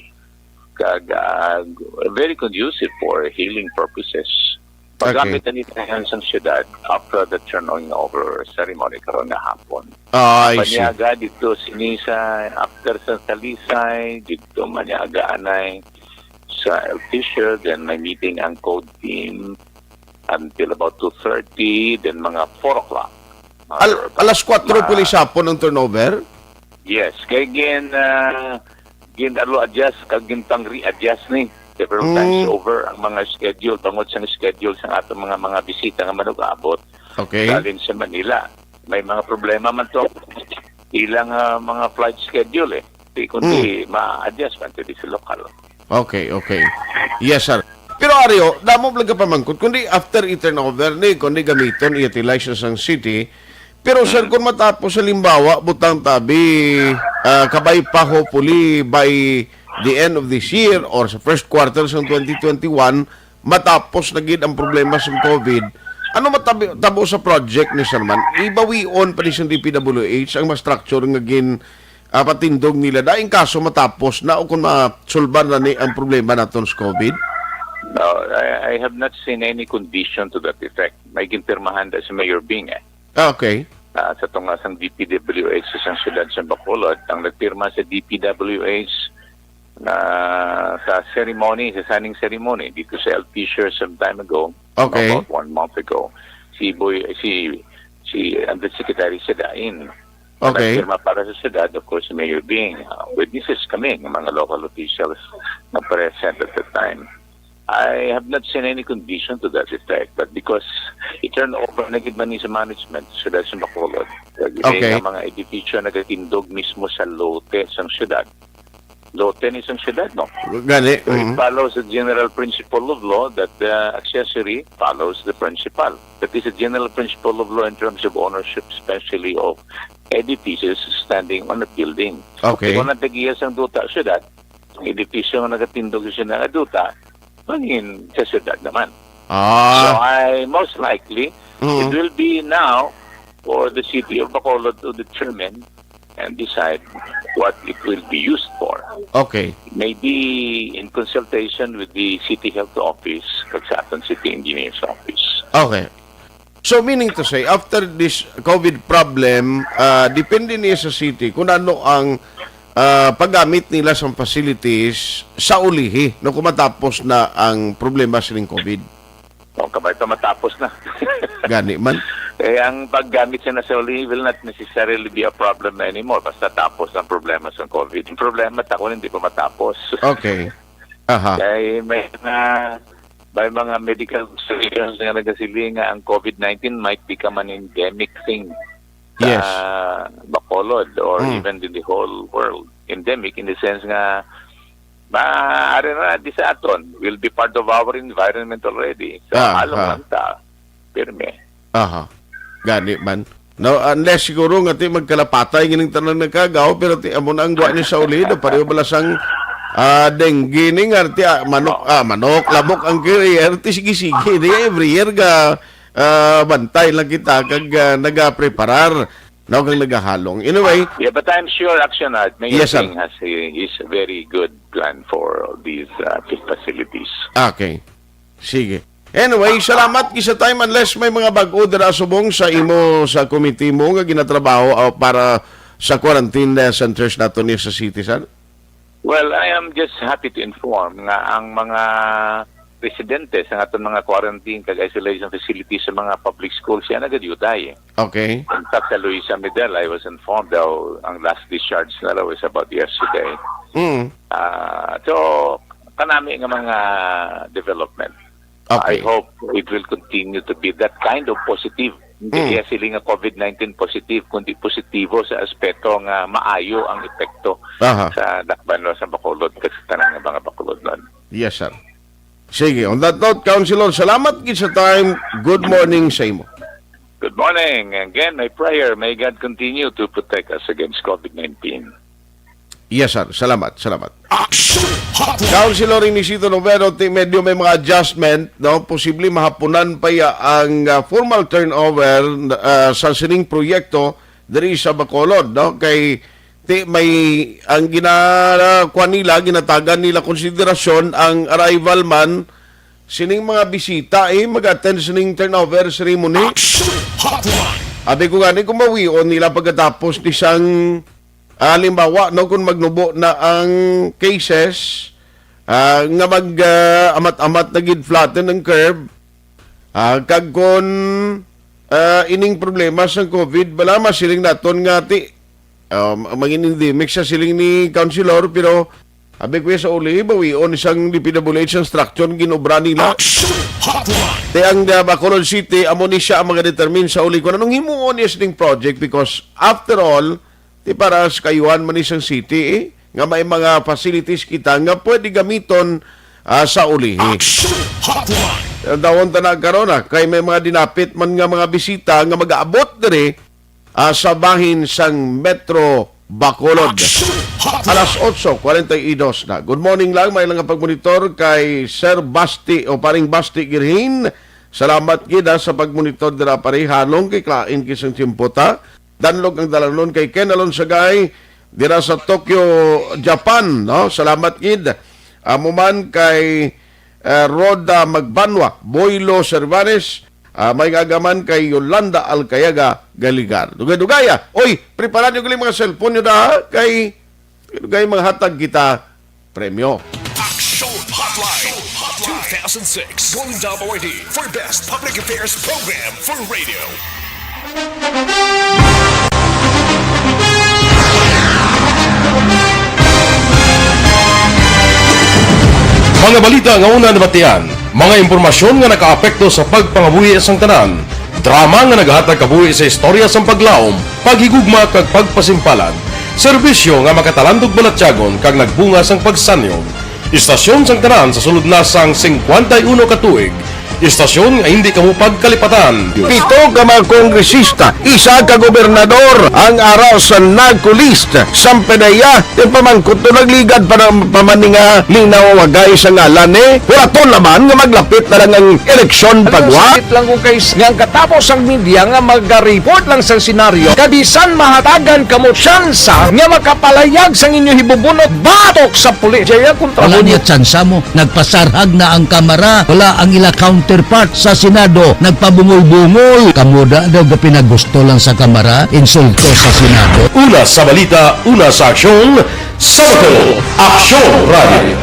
kag, ah, very conducive for healing purposes. Paggamit Okay. na nila yan sa siyudad after the turning over ceremony karon nga hapon. Ah, I see. Paniaga dito sini sa, after sa Talisay, dito Maniaga anay sa El Fisher, then may meeting ang code team until about two thirty, then mga four o'clock. Al-, Mga alas kwatro ma- puli sa hapon ang turnover? Yes, kay gin, ah, gin-alo adjust, kag gin pang re-adjust ni several Mm. times over ang mga schedule, bangod sa schedule sa ato mga, mga bisita nga manug-abot. Okay. Galing sa Manila. May mga problema man to. Ilang, ah, mga flight schedule eh. Di kundi Mm. ma-adjust man to di sa lokal. Okay, okay. Yes, sir. Pero Ario, damo lang ka pamangkot, kundi after i-turnover ni, kundi gamiton, i-utilize na sang city. Pero, sir, kung matapos, halimbawa, butang tabi, ah, kabay pa, hopefully, by the end of this year or sa first quarter sa twenty twenty-one, matapos na gid ang problema sa COVID. Ano matabi-, tabo sa project ni Sir Man? Ibawion pa ni sa D P W H ang ma-structure nga gin, ah, patindog nila. Daing kaso matapos na o kung masulbar na ni ang problema naton sa COVID? No, I, I have not seen any condition to that effect. May ginpirmahan da si Mayor Bing eh. Ah, okay. Ah, sa tunga sang D P W H sa siyudad sa Bacolod, ang nagpirma sa D P W H na sa ceremony, sa signing ceremony dito sa El Fisher some time ago, Okay. about one month ago, si Boy, si, si Undersecretary Sadain. Okay. Nagpirma para sa siyudad, of course, si Mayor Bing. Ah, witnesses kami, ng mga local officials na present at the time. I have not seen any condition to that effect, but because i-turn over na gid man ni sa management, sa Dasan Bacolod, kag Okay. Ang mga edipisyo nagatindog mismo sa lote sang syudad. Lote ni sang syudad, no? Gani, So, it mhm. follows the general principle of law that the accessory follows the principal. That is a general principle of law in terms of ownership, especially of edifices standing on a building. Okay. Kung nagdagiya sang duta sa syudad, ang edipisyo nga nagatindog sa nga duta, mangin sa syudad naman. So Ah, I most likely, it mm. will be now for the city of Bacolod to determine and decide what it will be used for. Okay. Maybe in consultation with the City Health Office, kag sa aton City Engineer's Office. Okay. So, meaning to say, after this COVID problem, ah, depende niya sa city kung ano ang, ah, paggamit nila sa facilities sa ulihi, no, kung matapos na ang problema sining COVID. O, kabay pa matapos na. Gani man. Eh, ang paggamit siya na sa ulihi will not necessarily be a problem anymore. Basta tapos ang problema sa COVID. Ang problema, ta kung hindi pa matapos. Okay. Aha. Kay may mga, may mga medical observations nga nagasiling nga ang COVID nineteen might become an endemic thing sa Yes. Bacolod or Mm. even in the whole world. Endemic in the sense nga, maaari na di sa aton, will be part of our environment already. So, Ah, halong ah. lang ta, pirme. Aha. Gani man. No, unless siguro nga ti magkalapatay gining tanan nagkagaw, pero ti amo na ang gwa ni sa ulido, pareho bala sang, ah, dengue ni nga ti, ah, manok, ah, manok, labok ang carrier, ti sige-sige ni every year ga, ah, bantay lang kita kag, ah, nagapreparar, no, kag nagahalong. Anyway, Yeah, but I'm sure Action Art, Mayor Yes, sir. Ting has a, is a very good plan for these uh, facilities. Okay. Sige. Anyway, salamat gid sa time, unless may mga bag-o dira subong sa imo sa committee mo nga ginatrabaho, ah, para sa quarantine, eh, centers nato ni sa city, sir. Well, I am just happy to inform nga ang mga residente sa aton mga quarantine kag isolation facilities sa mga public schools siya nagadyutay. Okay. In fact, sa Luisa Medal, I was informed daw ang last discharge na daw is about yesterday. Mm. Ah, so, kanami nga mga development. Okay. I hope it will continue to be that kind of positive. Hindi Mm. kaya sila nga COVID nineteen positive, kundi positibo sa aspeto nga maayo ang epekto Aha. sa dakbayan sa Bacolod kag sa tanan nga mga Bacolodnon. Yes, sir. Sige, on that note, Councilor, salamat gid sa time. Good morning sa imo. Good morning. Again, my prayer, may God continue to protect us against COVID nineteen. Yes, sir. Salamat, salamat. Action Hotline. Councilor Inesito Noveno, ti medyo may mga adjustment, no? Posible mahapunan pa ya ang, ah, formal turnover, ah, sa sining proyekto diri sa Bacolod, no? Kay ti may ang gina-, kuwan nila, ginatagan nila konsiderasyon ang arrival man sining mga bisita, eh, mag-attend sining turnover ceremony. Action Hotline. Abi ko gani kung mawion nila pagkatapos ni sang, ah, halimbawa, no, kung magnubo na ang cases, ah, nga mag, ah, amat-amat na gid flatten ang curve, ah, kag kun, ah, ining problema sang COVID, bala masiling naton nga ti, um, mangin endemic sa siling ni Councilor, pero abi ko sa uli, bawion isang D P W H ang structure nga ginobra nila. Action Hotline. Te ang, ah, Bacolod City, amo ni siya ang mga determine sa uli kung anong himuon niya sining project because after all, ti para sa kayuhan man ni sang city, eh, nga may mga facilities kita nga pwede gamiton, ah, sa ulihi. Action Hotline. Ang tawon ta na karon, ah, kay may mga dinapit man nga mga bisita nga mag-aabot diri, ah, sa bahin sang Metro Bacolod. Action Hotline. Alas otso cuarenta y dos na. Good morning lang, may lang nga pagmonitor kay Sir Basti o Paring Basti Girhin. Salamat gid, ah, sa pagmonitor dira, pare, halong kay klain kis ang tiyempo ta. Danlog ang dalanon kay Ken Alonsagay dira sa Tokyo, Japan, no? Salamat gid. Amo man kay, eh, Rhoda Magbanwa, Boylo Cervanes, ah, may nga agaman kay Yolanda Alcayaga Galigar. Dugay-dugaya. Oy, prepara niyo gali mga cellphone niyo da, ha? Kay dugay mga hatag kita premyo. Action Hotline two thousand six Golden Dome Awardee for Best Public Affairs Program for Radio. Mga balita nga una nabatian, mga impormasyon nga nakaapekto sa pagpangabuhi sang tanan, drama nga naghatag kabuhi sa istorya sang paglaom, paghigugma kag pagpasimpalan, serbisyo nga makatalandog balatyagon kag nagbunga sang pagsanyog. Istasyon sang tanan sa sulod na sang singkwenta y uno ka tuig, istasyon nga hindi kamo pagkalipatan. Pito ka mga kongresista, isa ka gobernador ang ara sa NAGCO list. Sampedeya, ipamangkot to nagligad pa ng pamaninga linaw wagay sa ngalan ni. Wala to naman nga maglapit na lang ang eleksyon pagwa. Sakit lang ko kay s-, nga ang katapos ang media nga maga-report lang sa senaryo, kabisan mahatagan kamo tsansa nga makapalayag sang inyo hibubunot batok sa pulis. Jaya kontra Wala mo niya tsansa mo. Nagpasarhag na ang Kamara. Wala ang ila counterpart sa Senado. Nagpabungol-bungol. Kamo da daw gapinagusto lang sa Kamara, insulto sa Senado. Una sa balita, una sa aksyon, sa Bacolod, Aksyon Radio.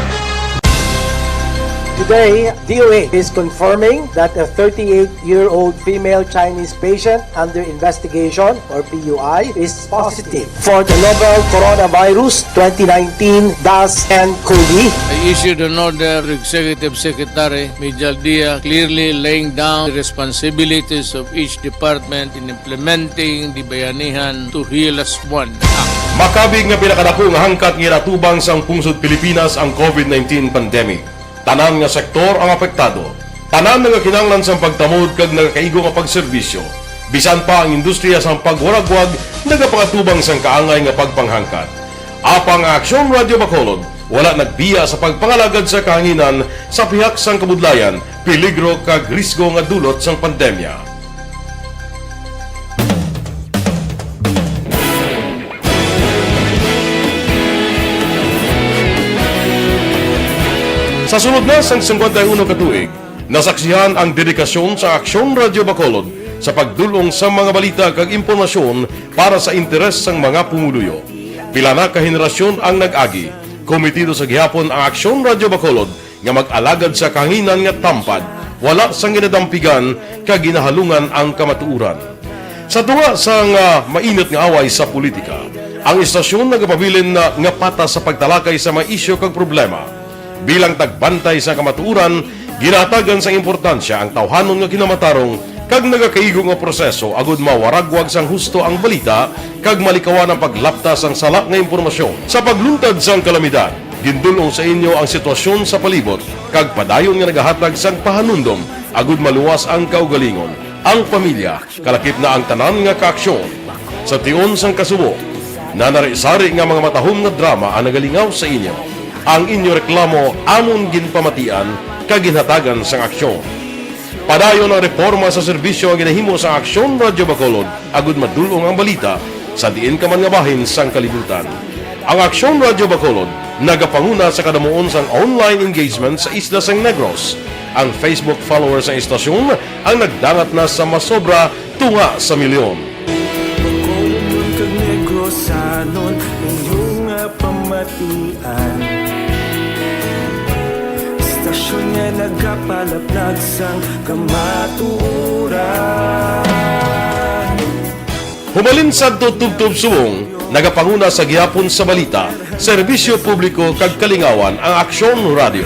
Today, D O H is confirming that a thirty-eight-year-old female Chinese patient under investigation, or P U I, is positive for the novel coronavirus twenty nineteen dash N cov. I issued an order to Executive Secretary Mijal Dia, clearly laying down the responsibilities of each department in implementing the Bayanihan to Heal As One Act. Makabig nga pinakadako nga hangkat nga ginatubang sang pungsod Pilipinas ang covid nineteen pandemic. Tanan nga sektor ang apektado. Tanan nagakinahanglan sang pagtamod kag nagakaigo nga pagserbisyo. Bisan pa ang industriya sang pagwaragwag nagapakatubang sang kaangay nga pagpanghangkat. Apang ang Aksyon Radio Bacolod wala nagbiya sa pagpangalagad sa kahanginan sa pihak sang kabudlayan, peligro kag risgo nga dulot sang pandemya. Sa sulod na sang singkwenta y uno ka tuig, nasaksihan ang dedikasyon sa Aksyon Radio Bacolod sa pagdul-ong sa mga balita kag impormasyon para sa interes sang mga pumuluyo. Pila na ka henerasyon ang nag-agi, komitido sa gihapon ang Aksyon Radio Bacolod nga mag-alagad sa kahanginan nga tampad, wala sang ginadampigan kag ginahalungan ang kamatuoran. Sa tunga sang, ah, mainit nga away sa politika, ang istasyon nagapabilin na nga patas sa pagtalakay sa mga isyu kag problema. Bilang tagbantay sa kamatuoran, ginahatagan sang importansya ang tawhanon nga kinamatarong kag nagakaigo nga proseso agud mawaragwag sang husto ang balita kag malikawan ang paglapta sang sala nga impormasyon. Sa pagluntad sang kalamidad, gindul-ong sa inyo ang sitwasyon sa palibot kag padayon nga nagahatag sang pahanumdom agud maluwas ang kaugalingon, ang pamilya, kalakip na ang tanan nga kaaksyon. Sa tion sang kasubo, nanari-sari nga mga matahom nga drama ang nagalingaw sa inyo. Ang inyo reklamo amon ginpamatian kag ginhatagan sang aksyon. Padayon ang reporma sa serbisyo nga ginahimo sa Aksyon Radio Bacolod agud madul-ong ang balita sa diin ka man nga bahin sang kalibutan. Ang Aksyon Radio Bacolod nagapanguna sa kadamuon sang online engagement sa isla sang Negros. Ang Facebook followers sang istasyon ang nagdangat na sa masobra tunga sa milyon. Bacolodnon kag Negrosanon, inyo nga pamatian. Istasyon nga nagapalaplag sang kamatuoran. Humalin sadto tubtob subong, nagapanguna sa gihapon sa balita, serbisyo publiko kag kalingawan ang Aksyon Radio.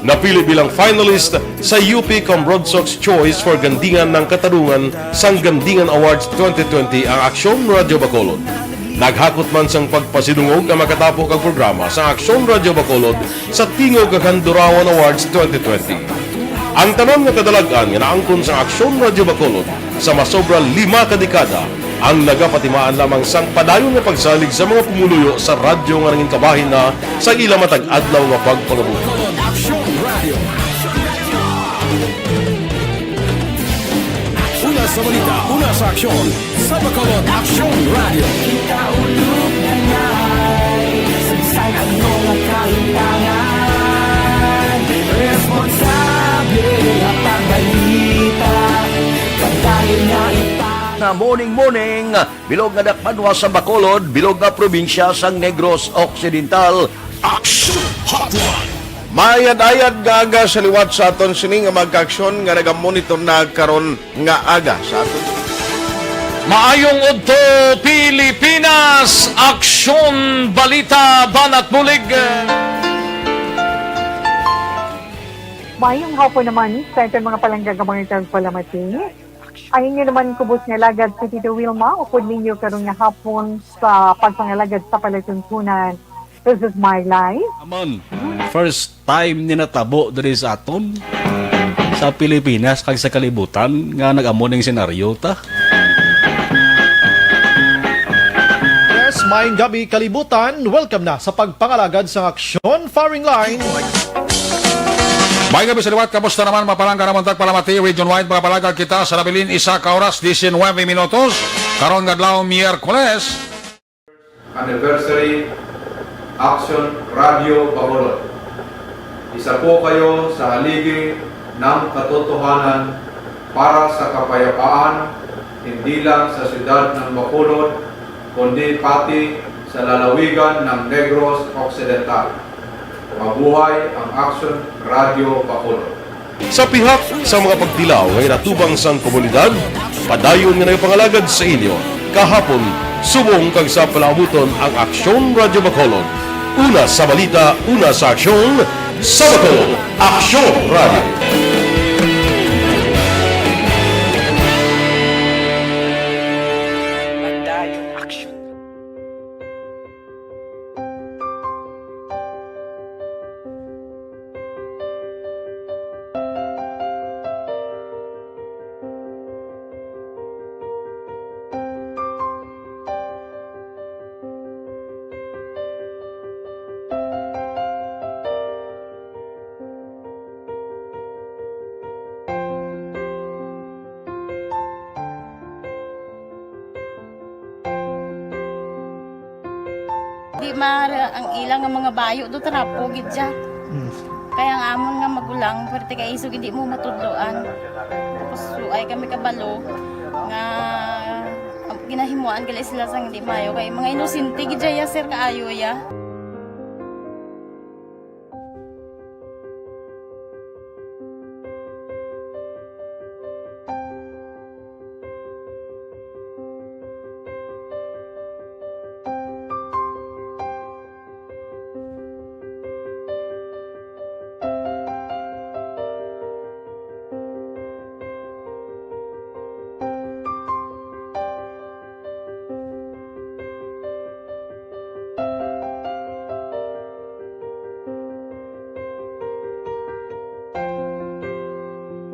Napili bilang finalist sa U P Cambrodsoc's Choice for Gandingan ng Katarungan sang Gandingan Awards twenty twenty ang Aksyon Radio Bacolod. Naghakot man sang pagpasidungog ang makatapo kag programa sa Aksyon Radio Bacolod sa Tingog kag Handurawan Awards twenty twenty. Ang tanan nga kadalag-an nga naangkon sa Aksyon Radio Bacolod sa masobra lima ka dekada ang nagapatimaan lamang sang padayon nga pagsalig sa mga pumuluyo sa radyo nga nangin kabahin na sa ila matag adlaw nga pagpangabuhi. Aksyon Radio. Una sa balita, una sa aksyon, sa Bacolod Aksyon Radio. Kita ulog na ngay, saysay ano nga kahitangan, responsable nga pagbalita, padayon nga ipa- Na morning, morning. Bilog nga dakbanwa sa Bacolod, bilog nga probinsya sang Negros Occidental. Action Hotline. Maayad-ayad nga aga sa liwat sa aton sini nga mga kaaksyon nga nagamonitor na karon nga aga sa aton. Maayong udto, Pilipinas! Aksyon, balita, banat bulig. Mayong hapon naman sa aton mga palangga nga mga tagpalamati. Ang inyo naman kubos nga alagad si Tito Wilma, upod ninyo karon nga hapon sa pagpangalagad sa palatuntunan. This is my life. Aman, first time ni natabo diri sa aton, sa Pilipinas kag sa kalibutan nga nag-amo ning senaryo ta. Yes, maayong gabi, kalibutan. Welcome na sa pagpangalagad sang Aksyon Firing Line. May gabi sa liwat, kamusta naman, mapalangga naman tagpalamati, region-wide, mga palagag kita sa nabilin, isa ka oras, diecinuebe minutos. Karon nga adlaw, Miyerkules. Anniversary Action Radio Bacolod. Isa po kayo sa haligi ng katotohanan para sa kapayapaan, hindi lang sa siyudad ng Bacolod, kundi pati sa lalawigan ng Negros Occidental. Mabuhay ang Action Radio Bacolod. Sa pihak sa mga pagtilaw nga ginatubang sang komunidad, padayon nga nagapangalagad sa inyo kahapon, subong kag sa palaabuton ang Aksyon Radio Bacolod. Una sa balita, una sa aksyon, sa Bacolod, Aksyon Radio. Padayon, aksyon. Di ma-, ang ila nga mga bayo do trapo gid siya. Mm. Kaya ang amon nga magulang, pwerte kay isog hindi mo matudloan. Tapos suay kami kabalo nga ginahimuan gali sila sang hindi maayo. Kay mga inosente gid siya, sir, kaayo ya.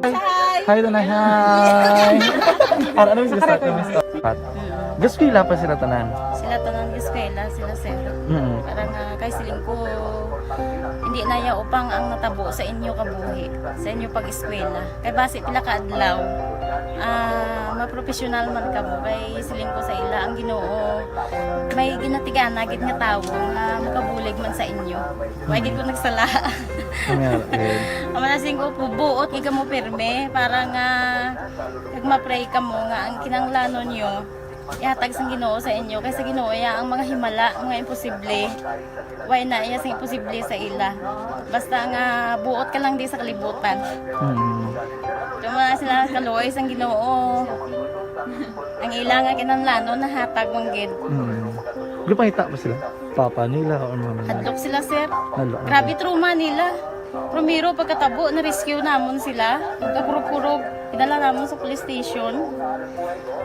Hi. Hi, Tanay. Hi. Ano, ano, Miss Pat? Gaskwela pa sila tanan? Sila tanan gaskwela, sila, sir. Mm. Parang, ah, kay siling ko, hindi na ya upang ang natabo sa inyo kabuhi, sa inyo pag-eskwela. Kay basi pila ka adlaw, ah, mapropesyonal man kamo. Kay siling ko sa ila, ang Ginoo may ginatigana gid nga tawo nga makabulig man sa inyo. Wa gid ko nagsala. Amen. Amo na siling ko, buot gid kamo pirme para nga kag ma-pray kamo nga ang kinahanglanon nyo ihatag sang Ginoo sa inyo, kay sa Ginoo ya ang mga himala, mga imposible. Way na iya sing imposible sa ila. Basta nga buot ka lang di sa kalibutan. Mm. Kamo na sila kaluoy sang Ginoo. Ang ila nga kinahanglanon nahatag man gid. Mm. Gipangita ba sila? Papa nila or mama nila? Hadlok sila, sir. Hadlok. Grabe trauma nila. Primero, pagkatabo, na-rescue namon sila. Kakurog-kurog, idala namon sa police station.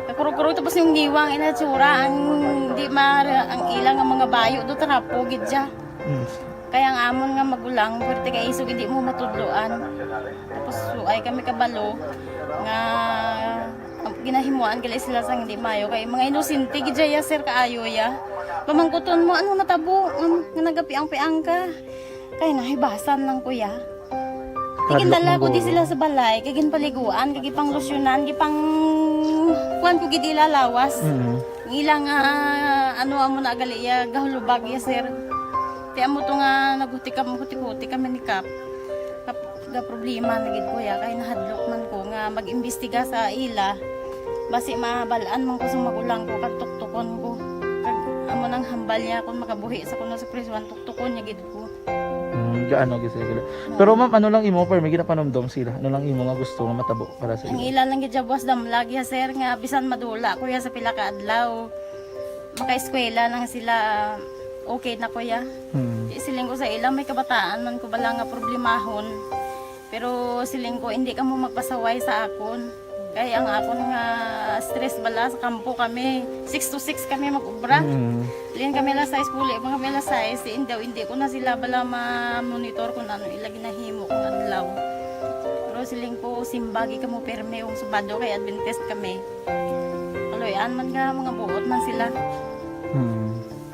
Kakurog-kurog, tapos yung niwang inatsura, ang di ma-, ang ilang nga mga bayo do, trapo gid siya. Mm. Kaya ang amon nga magulang, pwerte kay isog, hindi mo matudloan. Tapos, suay kami kabalo nga ginahimuan gali sila sang hindi maayo. Kay mga inosente gid siya, sir, kaayo ya. Pamangkuton mo, ano natabo? Um, nga nagapiang-piang ka. Kay nahibasan lang, kuya. Hadlok. Ginadala ko di sila sa balay, kay ginpaliguan, kay gipanglusyonan, gipang-, kuan ko gid ila lawas. Mm. Ang ila nga, ano, amo na gali iya, gahulubag iya, sir. Ti amo to nga naghuti kam-, huti-huti kami ni Kap. Kap-, ga problema na gid ko ya, kay nahadlok man ko nga mag-imbestiga sa ila. Basi mabal-an man ko sa magulang ko, kag tuktukon ko. Kag amo nang hambal niya kung makabuhi sa kuno sa prisuan, tuktukon niya gid ko. Hmm, gaano gid sila gila. Pero ma'am, ano lang imo, pero may ginapanumdom sila? Ano lang imo nga gusto nga matabo para sa ila? Ang ila lang gid siya buwas damlag ya, sir, nga bisan madula ko ya sa pila ka adlaw, makaeskwela lang sila, okay na ko ya. Hmm. Di siling ko sa ila, may kabataan man ko bala nga problemahon. Pero siling ko, hindi kamo magpasaway sa akon. Kay ang akon nga stress bala sa kampo kami. Six to six kami mag-obra. Mm. Lin kami alas sais, puli pa kami alas sais. Hindi, hindi ko na sila bala ma-monitor kung ano ila ginahimo kung adlaw. Pero siling ko, simbagi kamo pirme kung Sabado kay Adventist kami. Kaluy-an man nga mga buot man sila. Mm.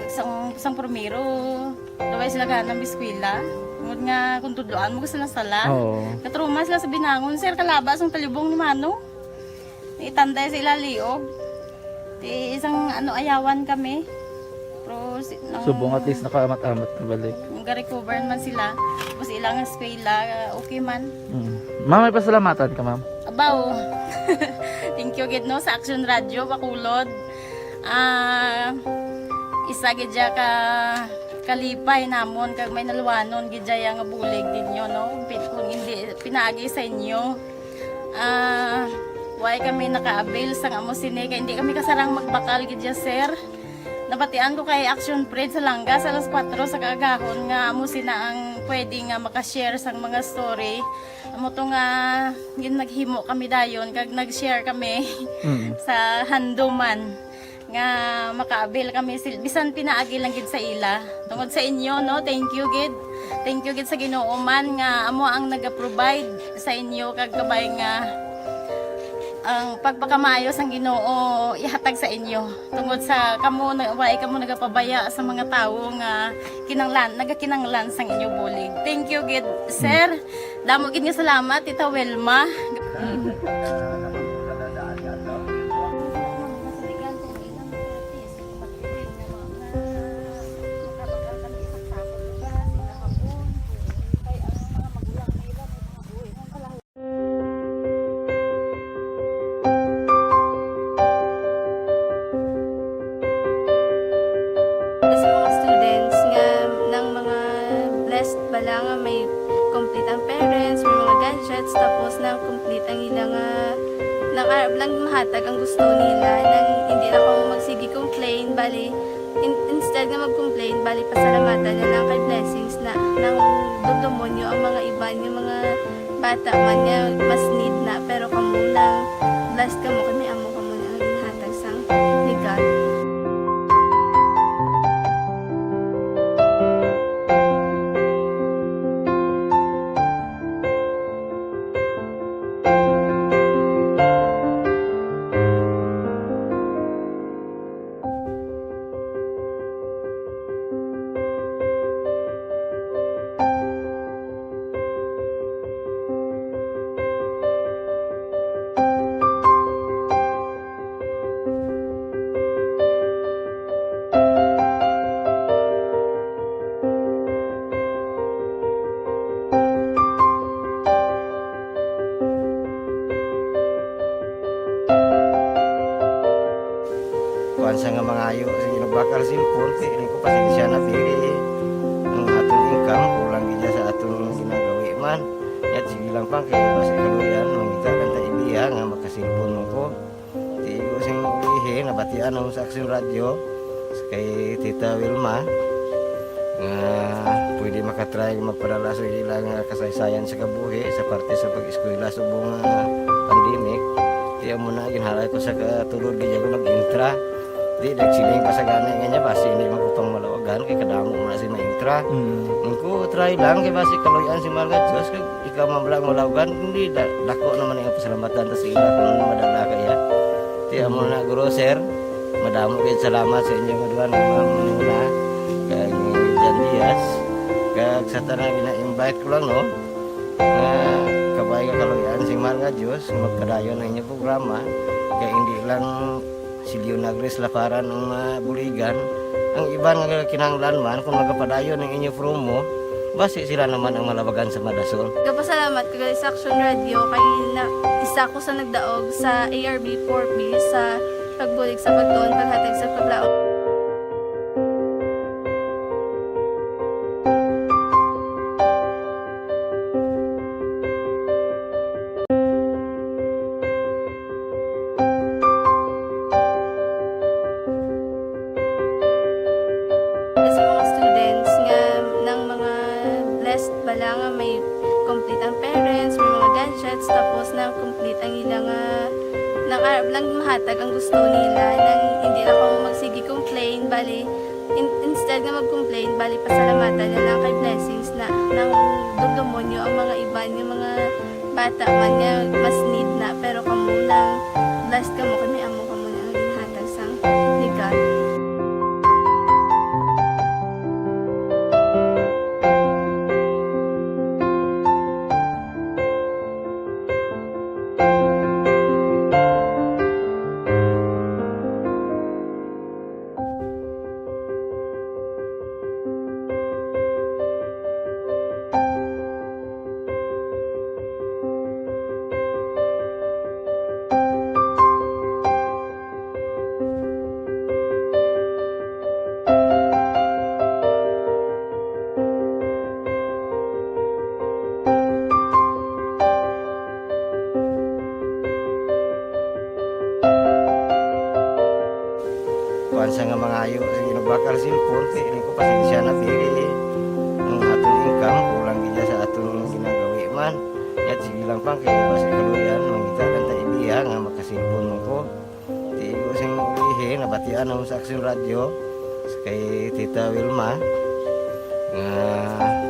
Sang, sang primero, Daway sila gana mag-eskwela. Tungod nga kung tudloan mo, gusto na sala. Oo. Katruma sila sa binangon, sir, kalaba sang talibong ni Mano. Itanday sa ila liog. Ti isang ano, ayawan kami. Pero si, nang Subong at least nakaamat-amat na balik. Nag-recover man sila. Tapos ilang eskwela, okay man. Mm. Ma'am, may pasalamatan ka, ma'am? Abaw. Thank you gid, no, sa Action Radio Bacolod. Ah, isa gid siya ka kalipay namon kag may naluwanon gid siya nga bulig ninyo, no? Pi-, kung hindi pinaagi sa inyo, ah, why kami naka-avail sang amo sini kay hindi kami kasarang magbakal gid siya, sir. Nabatian ko kay Action Fred sa Langas alas kuwatro sa kaagahon nga amo sina ang pwede nga maka-share sang mga story. Amo to nga gin-, naghimo kami dayon kag nag-share kami Mm. sa handuman nga maka-avail kami sil-, bisan pinaagi lang gid sa ila. Tungod sa inyo, no? Thank you gid. Thank you gid sa Ginoo man nga amo ang naga-provide sa inyo kag kabay nga ang pagpakamaayo sang Ginoo ihatag sa inyo. Tungod sa kamo na, wala kamo nagapabaya sa mga tawo nga kinanglan, nagakinanglan sang inyo bulig. Thank you gid, sir. Damo gid nga salamat, Tita Wilma. Sa mga students nga nang mga blessed bala nga may complete ang parents, may mga gadgets, tapos nang complete ang ila nga, nang arab lang mahatag ang gusto nila, nang hindi na ko magsige complain, bali, in-, instead nga mag-complain, bali, pasalamatan na lang kay blessings na nang dumdumonyo ang mga iban nga mga bata man nga mas need na, pero kamo lang, blessed kamo kay may amo kamo nga ginhatag sang ni God. Kuwan sa nga mangayo sa ginagbakal cellphone, kay ko pasensya na, dili ang aton income, kulang gid sa aton ginagawi man. Yat, sige lang pa, kay basi kaluyan, mangita lang ta ibiya nga makasilpon mo ko. Di ko sing ulihi, nabatian ako sa Action Radio, sa kay Tita Wilma, nga pwede makatry magpadala sa ila nga kasaysayan sa kabuhi sa parte sa pag-eskwela subong nga pandemic. Kaya mo na, ginhalay ko sa katulod, kaya ko nag-intra. Di, nagsiling pa sa gani nga niya, basi hindi magkupang malawagan, kay kadamo mo na si maintra. Mm. Ang ko, try lang, kay basi kaluyan si Mahal nga Diyos, kag ikaw man lang malawagan, hindi, da-, dako naman ang pasalamatan ta sa ila kung ano madala kaya. Ti amo na, guro, sir, madamo gid salamat sa inyo nga duha nga mga manuna, kag ni Jan Diaz, kag sa tanan gina-invite ko lang, no, nga kabay nga kaluyan sing Mahal nga Diyos nga magpadayon ang inyong programa, kay hindi lang si Leonagris Laparan ang mabuligan, ang iban nga kinahanglan man, kung magapadayon ang inyo promo, basi sila naman ang malabagan sa madason. Gapasalamat ko gali sa Action Radio kay na, isa ko sa nagdaog sa A R B four B sa pagbulig sa pagtuon, paghatag sa paglaom. Sa mga students nga nang mga blessed bala nga may complete ang parents, Ang complete ang ila nga nang arab lang mahatag ang gusto nila, nang hindi na ko magsige complain, bali, in-, instead nga mag-complain, bali, pasalamatan na lang kay blessings na nang dumdumonyo ang mga iban nga mga bata man nga mas need na, pero kamo nang blessed kamo kay may amo kamo na nga ginhatag sang legal. Kuan sa nga mangayo, sige, nagbakal cellphone, ti, ini ko, pasensya na, ti, ang aton income, kulang gid sa aton ginagawi man. Yat, sige lang, pang, kay basi kaluyan, mangita lang ta idea nga makasilpon man ko. Ti, ko sing ihi, nabatian naman sa Aksyon Radio, kay Tita Wilma, nga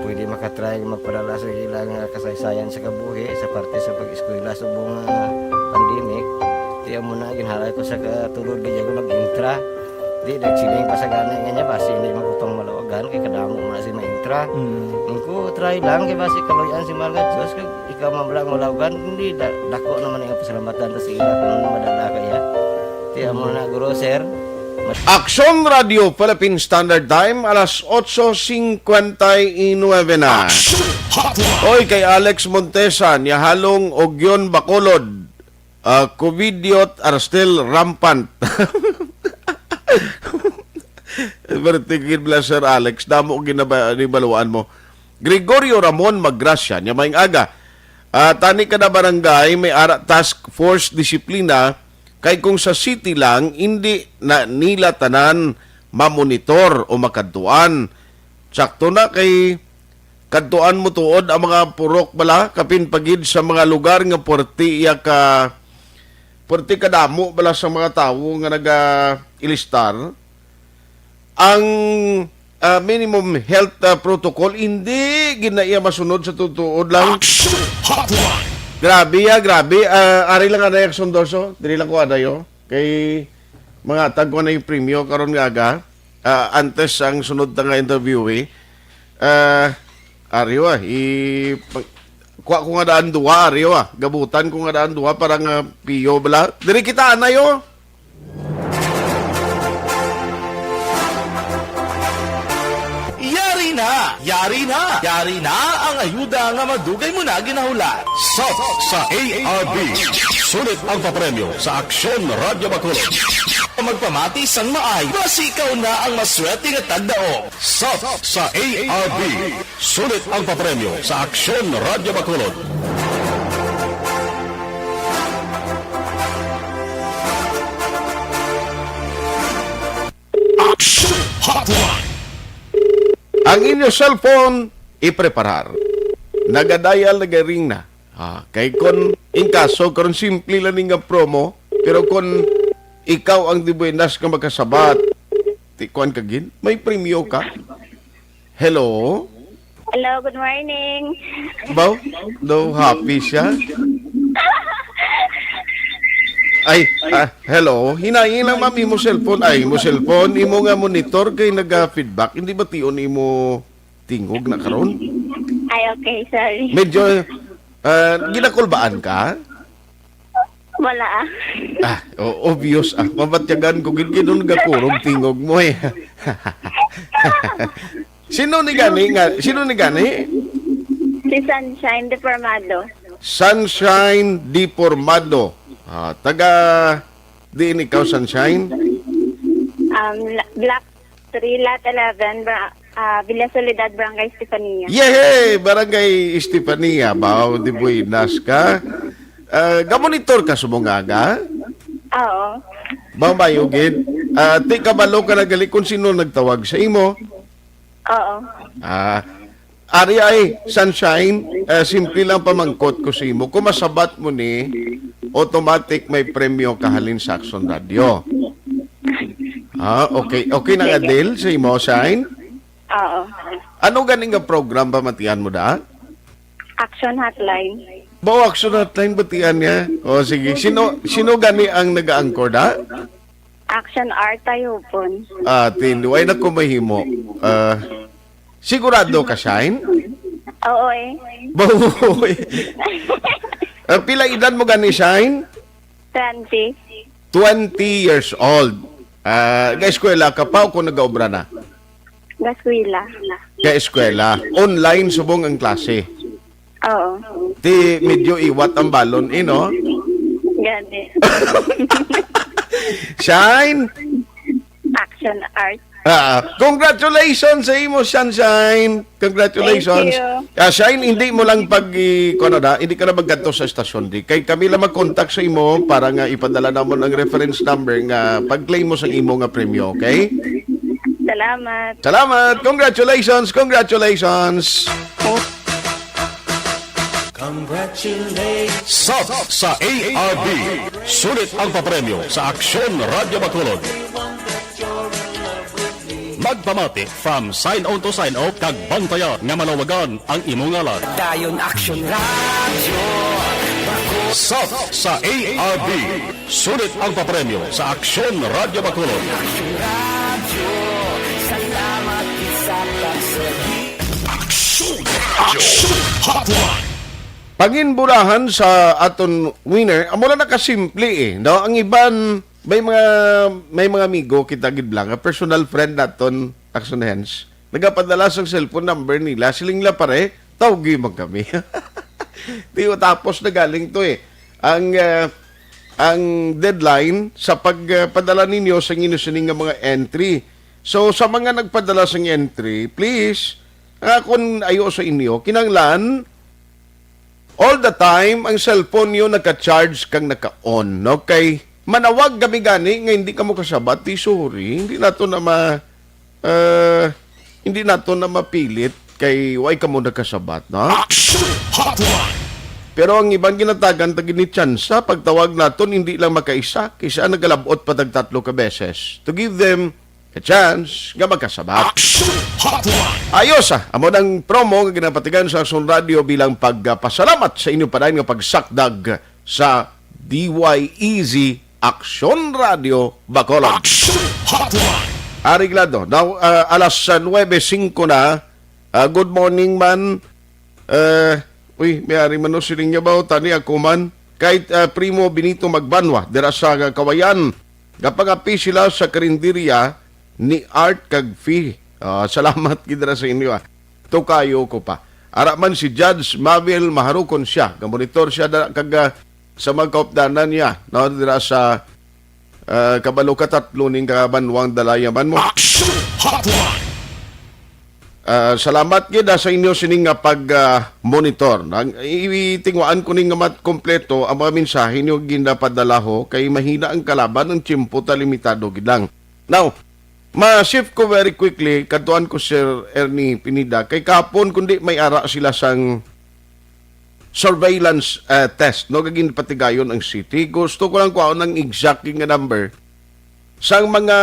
pwede makatry magpadala sa ilang, ah, kasaysayan sa kabuhi sa parte sa pag-eskwela subong nga pandemic. Ti amo na, ginhalay ko sa katulod gid ako mag-intra. Di, nagsiling pa sa gani nga niya, basi hindi man ko pang malawagan, kay kadamo man si ma-intra. Mm. Ang ko, try lang, kay basi kaluyan si Mahal nga Diyos, kag ikaw man lang malawagan, hindi, da-, dako naman ang pasalamatan ta sa ila kung ano madala kaya. Ti amo na, guro, sir. Aksyon Radio Philippine Standard Time, alas otso cincuenta y nueve na. Aksyon Hotline. Oy, kay Alex Montesa, niya halong Ugyon Bacolod. Ah, covidiot are still rampant. Pero tingin bala, Sir Alex, damo ginaba-, nibaluan mo. Gregorio Ramon Magracia, niya, maayong aga. Ah, tani kada barangay may ara task force disiplina, kay kung sa city lang, hindi na nila tanan mamonitor o makadtuan. Sakto na kay kadtuan mo tuod ang mga purok bala, kapin pa gid sa mga lugar nga puwerte iya ka, puwerte kadamo bala sa mga tawo nga naga-ilistar. Ang, ah, minimum health, ah, protocol, hindi gid na iya masunod sa tutuod lang. Action Hotline. Grabe ya, grabe. Ah, ari lang anay, Aksyon Dorso. Diri lang ko anay, oh. Kay mga tag ko na yung premyo karon nga aga. Ah, antes ang sunod ta nga interview, eh. Ah, ari wa, i-, pag-, kuha ko nga daan duwa, ari wa. Gabutan ko nga daan duwa para nga piyo bala. Diri kita anay, oh. Yari na! Yari na! Yari na ang ayuda nga madugay mo na ginahulat. Sop sa A R B. Sulit ang papremyo sa Aksyon Radyo Bacolod. Magpamati sang maay, basi ikaw na ang maswerte nga tagdaog. Sop sa A R B. Sulit ang papremyo sa Aksyon Radyo Bacolod. Action Hotline. Ang inyo cellphone, ipreparar. Nagadial, nagaring na. Ah, kay kon in kaso, karon simple lang ni nga promo, pero kon ikaw ang di buenas nga makasabat, ti kuan ka gid, may premyo ka. Hello? Hello, good morning. Baw? Daw happy siya? Ay, ah, hello? Hinay lang, ma'am, imo cellphone. Ay, imo cellphone, imo nga monitor kay naga-feedback. Hindi ba tion imo tingog na karon? Ay, okay, sorry. Medyo, ah, ginakulbaan ka? Wala, ah. Ah, o-, obvious, ah. Mabatyagan ko gid kay nung gakurog tingog mo, eh. Sino ni gani nga, sino ni gani? Si Sunshine Deformado. Sunshine Deformado. Ah, taga diin ikaw, Sunshine? Um, La-, Block three, Lot eleven, Bra-, ah, Villa Soledad, Barangay Estefania. Yehey! Barangay Estefania, baw, di buenas ka. Ah, gamonitor ka subong nga aga? Oo. Baw, mayo gid. Ah, ti kabalo ka na gali kung sino nagtawag sa imo? Oo. Ah, Ari ay, Sunshine, eh, simple lang pamangkot ko sa imo. Kung masabat mo ni, automatic may premyo ka halin sa Action Radio. Ah, okay. Okay na nga, Sige. Deal, sa imo, Shine? Oo. Ano gani nga program pamatian mo da? Action Hotline. Bao, Action Hotline, batian niya. O, sige. Sino, sino gani ang nag-a-anchor da? Action Art Tayupon. Ah, tin, way na ko mahimo. Ah, sigurado ka, Shine? Oo eh. Bao, eh. Ah, pila edad mo gani, Shine? Twenty. Twenty years old. Ah, ga-eskwela ka pa o kung nag-aobra na? Gaskwela. Ga-eskwela. Online subong ang klase. Oo. Ti medyo iwat ang balon, eh, no? Gani. Shine! Action Art. Ah, congratulations sa imo, Sunshine. Congratulations. Thank you. Ah, Shine, hindi mo lang pag i-, kuno na, hindi ka na magkadto sa estasyon di. Kay kami lang mag-contact sa imo para nga ipadala namon ang reference number nga pag-claim mo sa imo nga premyo, okay? Salamat. Salamat. Congratulations. Congratulations. Congratulations. Sub sa A R B. Sulit ang papremyo sa Aksyon Radyo Bacolod. Magpamati from sign on to sign off kag bantaya nga malawagan ang imo ngalan. Dayon Aksyon Radyo. Sub sa A R B. Sulit ang papremyo sa Aksyon Radyo Bacolod. Aksyon Radyo. Salamat sa pagserbi. Aksyon Radyo. Aksyon Hotline. Panginburahan sa aton winner, amo lang nakasimple eh, no? Ang iban, may mga, may mga amigo kita gid lang, nga personal friend naton, Action Hands, nagapadala sang cellphone number nila, siling nila, "Pare, tawgi man kami." Di, tapos na galing to eh. Ang, ah, ang deadline sa pagpadala ninyo sa inyo sining nga mga entry. So, sa mga nagpadala sang entry, please, ah, kung ayo sa inyo, kinahanglan, all the time, ang cellphone niyo naka-charge kag naka-on, no? Kay manawag kami gani nga hindi kamo kasabat, di sorry, hindi nato na ma-, ah, hindi nato na mapilit kay way kamo nakasabat, no? Action Hotline! Pero ang iban ginatagan ta gid ni tsansa, pagtawag naton hindi lang makaisa, kisa nagalabot pa tag tatlo ka beses. To give them a chance nga magkasabat. Action Hotline! Ayos, ah. Amo nang promo nga ginapatigan sa Aksyon Radio bilang pagpasalamat sa inyo pa nga pagsakdag sa D Y E Z Aksyon Radio Bacolod. Action Hotline! Ari glad, no? Now, ah, alas, ah, nuebe singko na. Ah, good morning, man. Eh, uy, may ari man no siling niya ba? O, tani ako man. Kahit, ah, Primo Benito Magbanwa, dira sa Kawayan, gapangapi sila sa karinderya ni Art kag Fee. Ah, salamat gid dira sa inyo, ah. Tukayo ko pa. Ara man si Judge Mabel Maharukon siya. Gamonitor siya da, kag, ah, sa mga kaupdanan niya, no, dira sa, ah, kabalo ka tatlo ning kabanwang dalayaman mo. Action Hotline! Ah, salamat gid, ah, sa inyo sining nga pag, ah, monitor. Nang i-, itingwaan ko ning nga mat-, kompleto ang mga mensahe niyo ginapadala ho kay mahina ang kalaban, ang tiyempo ta limitado gid lang. Now, ma-shift ko very quickly, kadtuan ko Sir Ernie Pineda, kay kahapon kundi may ara sila sang surveillance, eh, test, no, nga ginpatigayon ang city. Gusto ko lang kuhaon ang exact nga number sang mga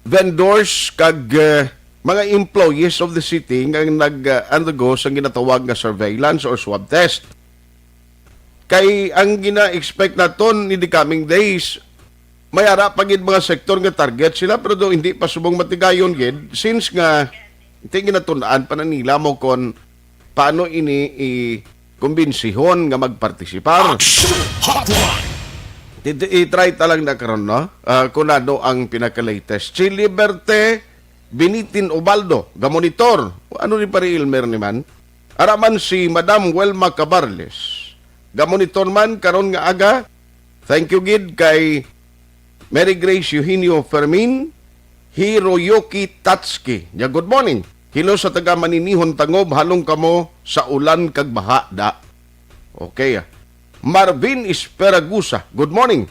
vendors kag, eh, mga employees of the city nga nag-undergo sang ginatawag nga surveillance or swab test. Kay ang gina-expect naton in the coming days, may ara pa gid mga sektor nga target sila, pero do hindi pa subong matigayon gid, since nga hindi ginatun-an pa na nila mo kon paano ini i-kumbinsihon nga magpartisipar. Action Hotline! Dito, i-try ta lang na karon, no? Ah, kung ano ang pinaka-latest. Si Liberte Binitin Ubaldo, gamonitor. Ano ni pare Elmer ni man? Ara man si Madam Welma Cabarles. Gamonitor man karon nga aga. Thank you gid kay Mary Grace Eugenio Fermin, Hiroyuki Tatsuki. Nya, good morning. Hello sa taga Maninihon Tangob, halong kamo sa ulan kag baha da. Okay, ah. Marvin Esperagusa, good morning.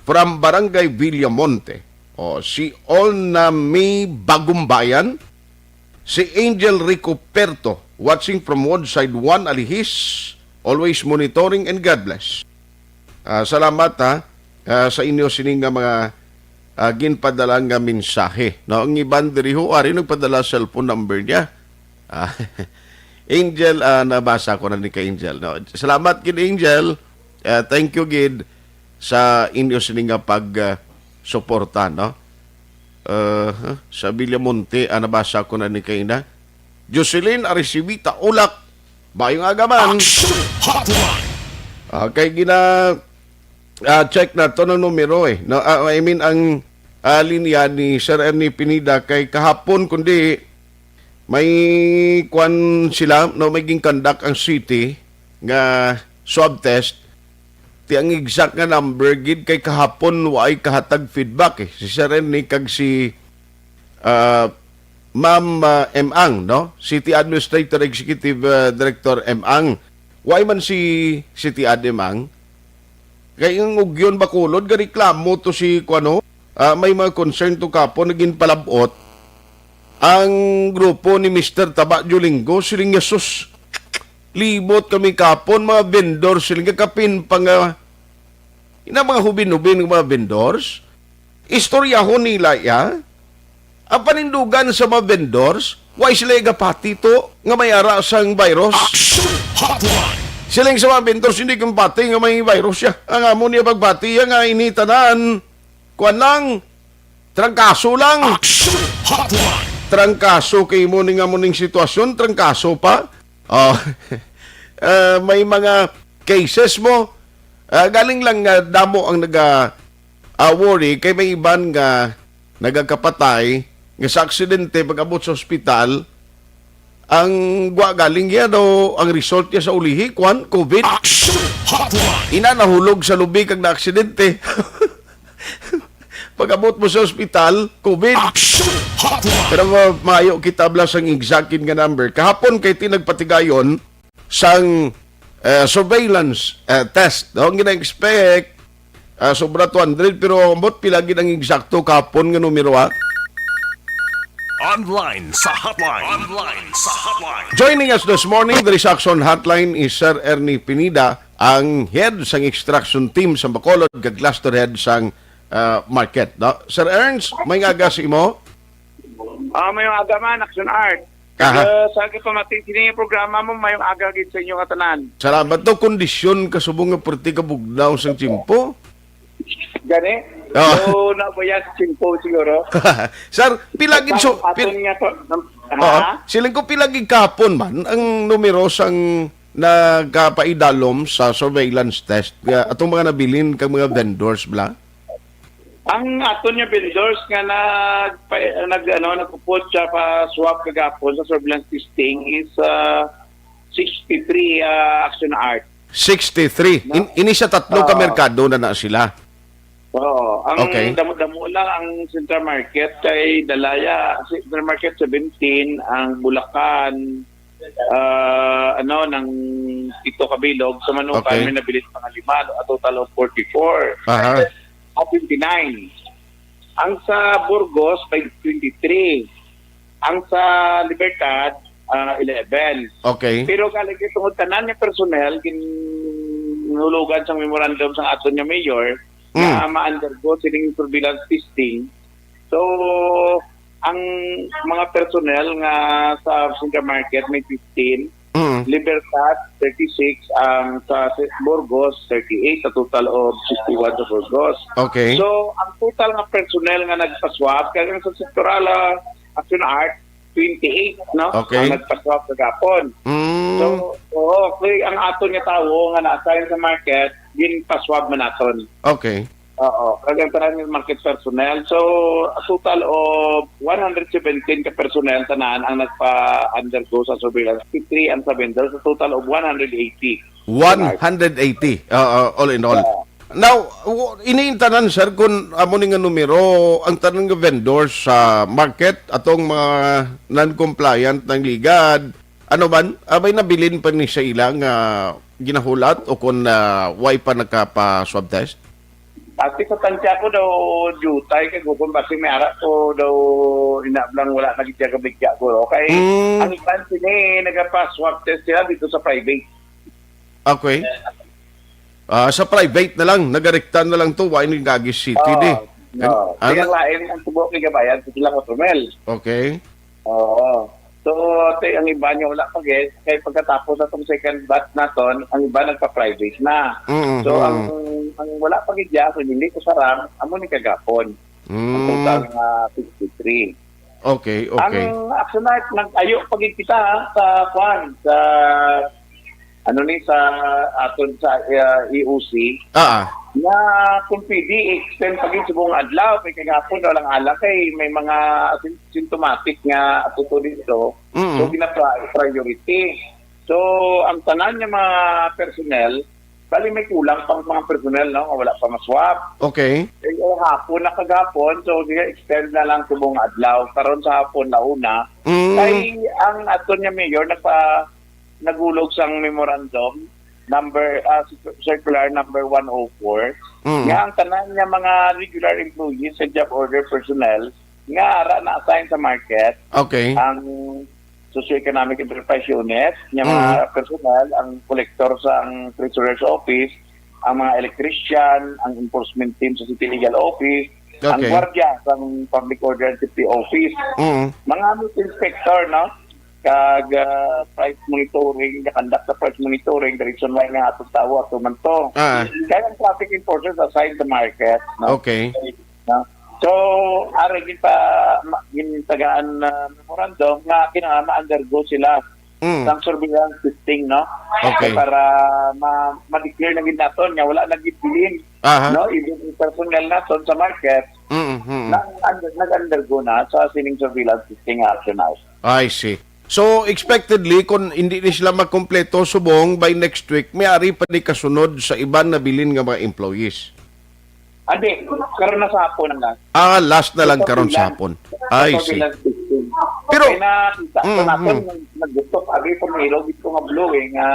From Barangay Villamonte. O, si Olnami Bagumbayan, Si Angel Rico Perto, watching from Woodside one, Alihis, always monitoring and God bless. Ah, salamat, ha, ah, sa inyo sining nga mga, ah, ginpadala nga mensahe, no? Ang iban diri ho, ari nagpadala cellphone number niya. Ah, Angel, ah, nabasa ko na ni ka Angel, no? Salamat gid, Angel. Ah, thank you gid sa inyo sini nga pag, ah, suporta, no? Ah, sa Villamonte, ah, nabasa ko na ni kaina. Jocelyn Aricivita Ulak, bayong aga man. Action Hotline. Ah, kay gina, ah, check na to ng numero eh. No, ah, I mean, ang, ah, linya ni Sir Ernie Pineda kay kahapon, kundi may kwan sila, no, may ginkandak ang city nga swab test. Ti ang exact nga number gid kay kahapon waay kahatag feedback eh. Si Sir Ernie kag si, ah, Ma'am, ah, M. Ang, no? City Administrator Executive, ah, Director M. Ang. Waay man si City Ad M. Ang. Kay ang Ugyon Bacolod, gareklamo to si kuano, ah, may mga concern to kapon, naging palabot ang grupo ni Mister Taba Jolingo, siling niya, "Sus, libot kami kapon, mga vendor," siling niya, kapin pa nga, ina mga hubin-hubin nga mga vendors, istoryahon nila ya. Ang panindugan sa mga vendors, why sila igapati to nga may ara sang virus? Action Hotline. Siling sa mga vendors, hindi kong pati nga may virus siya. Ang amo niya pagpati ya nga ini tanan, kuwan lang, trangkaso lang. Action Hotline. Trangkaso kay mo ning amo ning sitwasyon, trangkaso pa. Oh. Eh, may mga cases mo, ah, galing lang nga damo ang naga, ah, worry kay may iban nga nagakapatay nga sa aksidente pag-abot sa ospital, ang gwa galing niya daw, ang result niya sa ulihi, kwan, COVID. Action Hotline. Ina nahulog sa lubi kag na aksidente. Pag-abot mo sa ospital, COVID. Action Hotline. Pero ma-, maayo kita bala sang exact nga number. Kahapon kay ti nagpatigayon sang, eh, surveillance, eh, test. No? Ang gina-expect, ah, sobra two hundred, pero ambot pila gid ang eksakto kahapon nga numero, ha? Online sa hotline. Online sa hotline. Joining us this morning, there is Action Hotline is Sir Ernie Pineda, ang head sang extraction team sa Bacolod, kag cluster head sang, ah, market. No? Sir Ernst, may nga aga sa imo? Ah, may aga man, Action Art. Aha. Kag, ah, sa pamati sini nga programa mo, may aga gid sa inyo nga tanan. Salamat to, kondisyon ka subong nga perti ka bugnaw sang tiyempo. Gani? Oh. So, nabayas sa tiyempo siguro. Sir, pila gid so, Ang aton pil-, nga to, Oo. ha? Siling ko pila gid kahapon man ang numero sang nagapaidalom sa surveillance test nga atong mga nabilin kag mga vendors bla? Ang aton nga vendors nga nag, nag, ano, nagpupot siya pa swab kagapon sa surveillance testing is, ah, sixty-three, ah, Action Art. Sixty-three. No? In-, ini sa tatlo ka Oo. merkado na na sila. Oo. Ang Okay. damo-damo lang ang Central Market kay Dalaya, Central Market seventeen, ang Bulacan, ah, ano, ng pito ka bilog, sa Manukan Okay. may nabilin pa nga lima, a total of forty-four. Aha. Ah, twenty-nine. Ang sa Burgos, may twenty-three. Ang sa Libertad, ah, eleven. Okay. Pero galing kay tungod tanan nga personnel, ginhulugan sang memorandum sang aton nga mayor, Mm. nga ma-undergo sining surveillance testing. So, ang mga personnel nga sa Central Market may fifteen, Mm. Libertad, thirty-six, ang sa Burgos, thirty-eight, sa total of sixty-one sa Burgos. Okay. So, ang total nga personnel nga nagpa-swab, kaya sa sektoral, ah, Action Art, twenty-eight, no? Okay. Ang nagpa-swab kagapon. Mm. So, oo, kay ang aton nga tawo nga na-assign sa market, ginpa-swab man naton. Okay. Oo, kag ang tanan nga market personnel. So, a total of one hundred seventeen ka personnel tanan ang nagpa-undergo sa surveillance. Fifty-three ang sa vendors, a total of one hundred eighty. One hundred eighty, uh, uh, all in all. Oo. Now, w-, ini tanan, sir, kung amo ni nga numero, ang tanan nga vendors sa market, atong mga non-compliant ng ligad, ano man, abay nabilin pa ni sa ila nga ginahulat o kung, ah, way pa nagkapa-swab test? Ati sa tansya ko daw, jutay kay gukon basi may ara ko daw, inablang wala na gid siya kabigya ko. Okay? Mm. Ang iban sini, nagapa-swab test sila dito sa private. Okay. Ah, sa private na lang, nagarekta na lang to, wa ini gagi city di. Oo. Kaya ang lain ang tubo kay gabayan sa sila ko, Romel. Okay. Oo. So, te, ang iba niya wala pa gid. Kay pagkatapos atong second batch naton, ang iba nagpa-private na. Mm, So, mm. ang, ang wala pa gid niya, kung hindi ko sarang, amo ni kagapon. Ang Mm. total nga fifty-three. Okay, okay. Ang Action Art, nag-ayo pa gid kita, ha, sa kwan, sa ano ni, sa aton sa, ah, E O C, Ah, ah. na kung pwede, extend pa gid subong adlaw, kay kagapon, walang ala kay may mga asin-, symptomatic nga ato to dito. Mm. So, gina-priority. So, ang tanan nga mga personnel, bali may kulang pang mga personnel, no, nga wala pa maswab. Okay. Eh, eh, hapon na kagapon, so, sige, extend na lang subong adlaw. Karon sa hapon, launa. Mm. Kay ang aton nga mayor, nagpa-, nagulog sang memorandum, number, ah, circular number one oh four, Mm. nga ang tanan nga mga regular employees sa job order personnel nga ara na-assign sa market, Okay. ang Socio-Economic Enterprise Unit, nga mga Mm. personnel, ang kolektor sa ang treasurer's office, ang mga electrician, ang enforcement team sa City Legal Office, ang Okay. gwardiya sa Public Order and Safety Office, Mm. mga meat inspector, no? Kag, ah, price monitoring, nagkandakta sa price monitoring, the reason why nga atong tawo ato man to. Ah. Kaya ang traffic enforcers assigned sa market, no? Okay. No? So, ari gid pa, ma-, gintagaan na memorandum nga kinahanglan ma-undergo sila Mm. sang surveillance testing, no? Okay. Para ma-, ma-declare na gid naton nga wala na gid bilin, Aha. no? Even yung personnel naton sa market, Mm, mm. nag-, under-, nag-undergo na sa sining surveillance testing nga Action Art. I see. So, expectedly, kung hindi ni sila makompleto subong by next week, may ari pa ni kasunod sa iban na bilin nga mga employees. Andi, karon na sa hapon ang last. Ah, last na lang Sa karon sa surveillance. hapon. Sa I see. surveillance system. Pero, Kaya nakita ko mm, natin, mm. nag-, nagbutok, abi, pumilog ito nga blue, eh, nga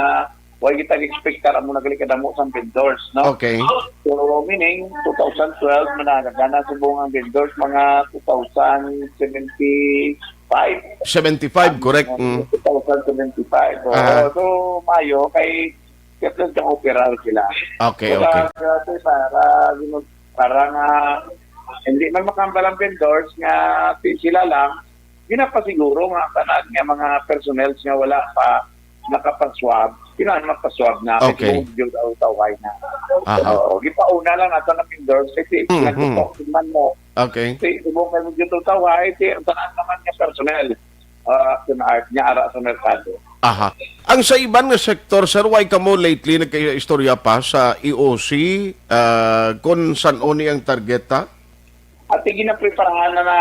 why kita expect amo na gali kadamo sang vendors, no? Okay. So, meaning, two thousand twelve, managagana subong ang vendors, mga two thousand seventy-five. Seventy-five, correct. Mm. Two thousand seventy-five. Oo. Aha. So, mayo, kay Kaya plus, opera sila. Okay, Kaya, okay. kaya, para, you know, para nga hindi man makambal ang vendors nga si-, sila lang, ginapasiguro nga tanan nga mga personnel nga wala pa nakapaswab, kinahanglan magpaswab na kasi Okay. kung yun ang tawhay na. Aha. Oo, gipauna lang nato ang vendors kasi Mhm. nagtutok man mo. Okay. Si subong kay medyo tawhay, si ang tanan naman nga personnel, ah, Action Art nga ara sa merkado. Aha. Ang sa iban nga sektor, sir, why kamo lately nagkaistorya pa sa E O C, ah, kung san-o ni ang targeta? At ginapreparahan na na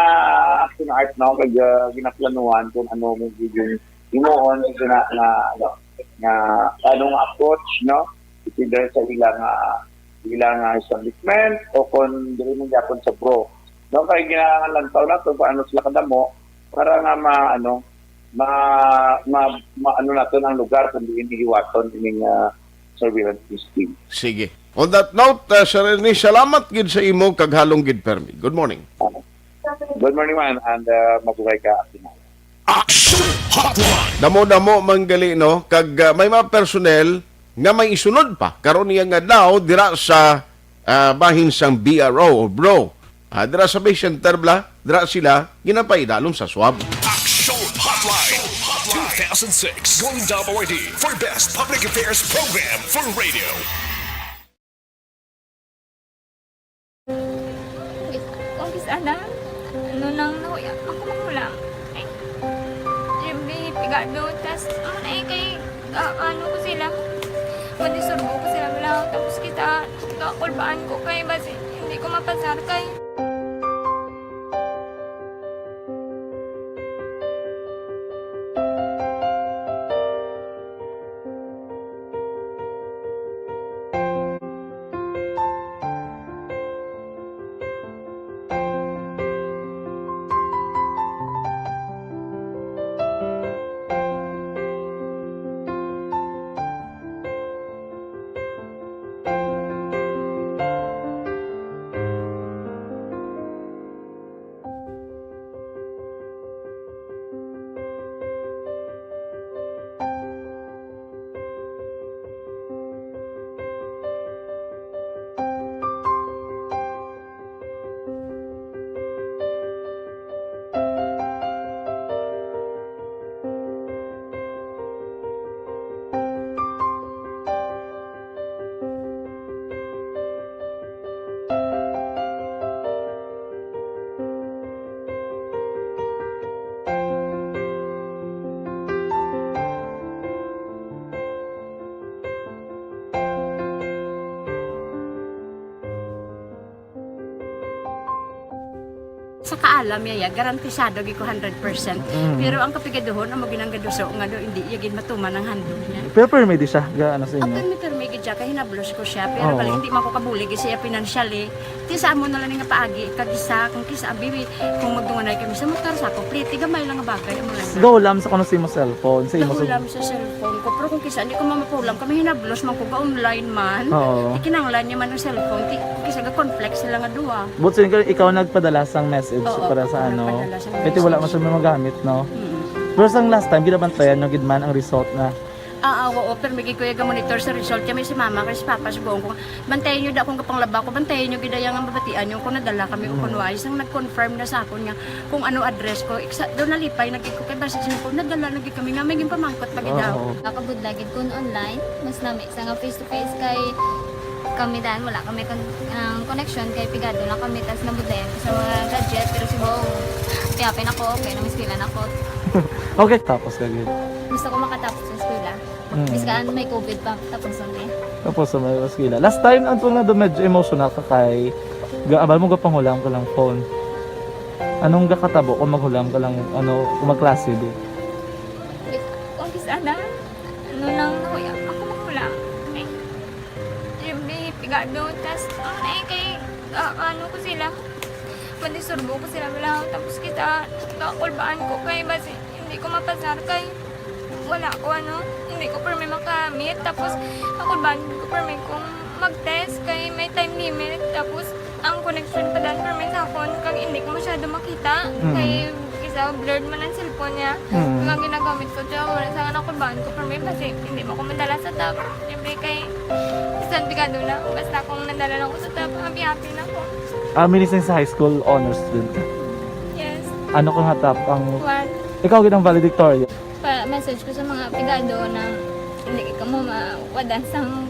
Action Art, no? Kag, ah, ginaplanuhan kung ano mo yung himuon sa na, na, ano, na, anong approach, no? Either sa ilang, ah, ilang, ah, establishment o kung dili man gyapon sa bro. No, kay ginalantaw nato kung ano sila kadamo para nga ma-, ano, ma-, ma-, ma-, ano nato ang lugar kung diin ihiwaton ining, ah, surveillance system. Sige. On that note, uh, Sir Ernie, salamat gid sa imo kag halong gid permi. Good morning. Good morning, man, and, uh, mabuhay ka, Action Hotline. Damo-damo man gali, no? Kag, uh, may mga personnel nga may isunod pa karon niya nga adlaw dira sa, uh, bahin sang B R O o bro. Ah, dira sa Bay Center, bla, dira sila ginapaidalom sa swab. Action Hotline two thousand six Golden Dome Awardee for Best Public Affairs Program for Radio. Kung kis-, ano, ano nang nahuya, ako magulang. Ay, Jimmy, pigado, tas, ano na eh, kay, ah, ano ko sila, manisurbo ko sila, wala, tapos kita, kakulbaan ko kay, basi, hindi ko mapasar kay. Sa kaalam niya, ya, garantisado gid ko hundred percent. Mm. Pero ang kapigaduhon, amo ginang gaduso nga do, hindi iya gid matuman ang handog niya. Pero permi di siya, ga, ano sa inyo? Permi, permi gid siya, kay hinablos ko siya. Pero Oo. Kali, hindi man ko kabulig siya financially. Ti sa amo na lang nga paagi, kag isa, kung kisa, abi, kung magdunganay kami sa motor, sa ako, pliti, gamay lang nga bagay, amo lang. Go, lam sa kuno sa imo cellphone, sa imo Go, sa lam sa cellphone ko. Pero kung kisa, hindi ko mamapulam, kami hinablos man ko, ga-online man. Oo. Ti kinahanglan niya man ang cellphone, ti, kung kisa, ga-conflict sila nga duha. But so, ikaw nagpadala sang message Oo, para sa ako ano? Nagpadala sang Kaya wala message. Masyadong magamit, no? Mm. Pero sang last time, ginabantayan nyo gid man ang result na? Ah, ah, oo, pero may gid ko yung monitor sa result. Kami si mama, kay si papa, si buong ko, bantayan nyo da akong kapanglaba ko, bantayan nyo gid yung mabatian nyo kung nadala kami o Mm. kung wala. Isang nag-confirm na sa akon nga kung ano address ko. Iksa, doon nalipay na gid ko kay basta siya ko, nadala na gid kami nga may ginpamangkot pa gid Oo, daw. Oo. Nakabudlay gid kun online, mas nami sa nga face to face kay kami dan wala kami kon-, ang connection kay pigado lang kami tas nabudlayan ko sa mga gadget pero si Bong, piyapin ako, okay na may eskwela na ako. Okay, tapos ka gid. Gusto ko makatapos sa eskwela. Mm. Bisan may covid pa, tapos ang eh. Tapos sa may eskwela. Last time, ang tunga do medyo emotional ka kay ga-, abal mo gapanghulam ka lang phone. Anong gakatabo kung maghulam ka lang, ano, kung magklase di? Kung kis-a na, ano lang, nahuya ako maghulam. Eh, yung may pigado, tas, ano na eh, kay, ah, ano ko sila, madisturbo ko sila, wala. Tapos kita, kakulbaan ko kay, basi, hindi ko mapasar kay, wala ko, ano, hindi ko permi makamit. Tapos, kakulbaan ko permi kung mag-test kay may time limit. Tapos, ang connection pa dan permi sa akon, kag hindi ko masyado makita. Mm. Kay, isa, blurred man ang cellphone niya. Mm. Kag ang ginagamit ko, siya, wala sa kakulbaan ko permi, basi, hindi mo ko madala sa top. Siyempre, kay, isang pigado na. Basta kung nadala lang ko sa top, happy-happy na ko. Ah, minising sa high school, honor student ka? Yes. Ano ka nga top? Ang One. Ikaw gid ang valedictorian. Pa-message ko sa mga pigado na hindi ka mo mawadan sang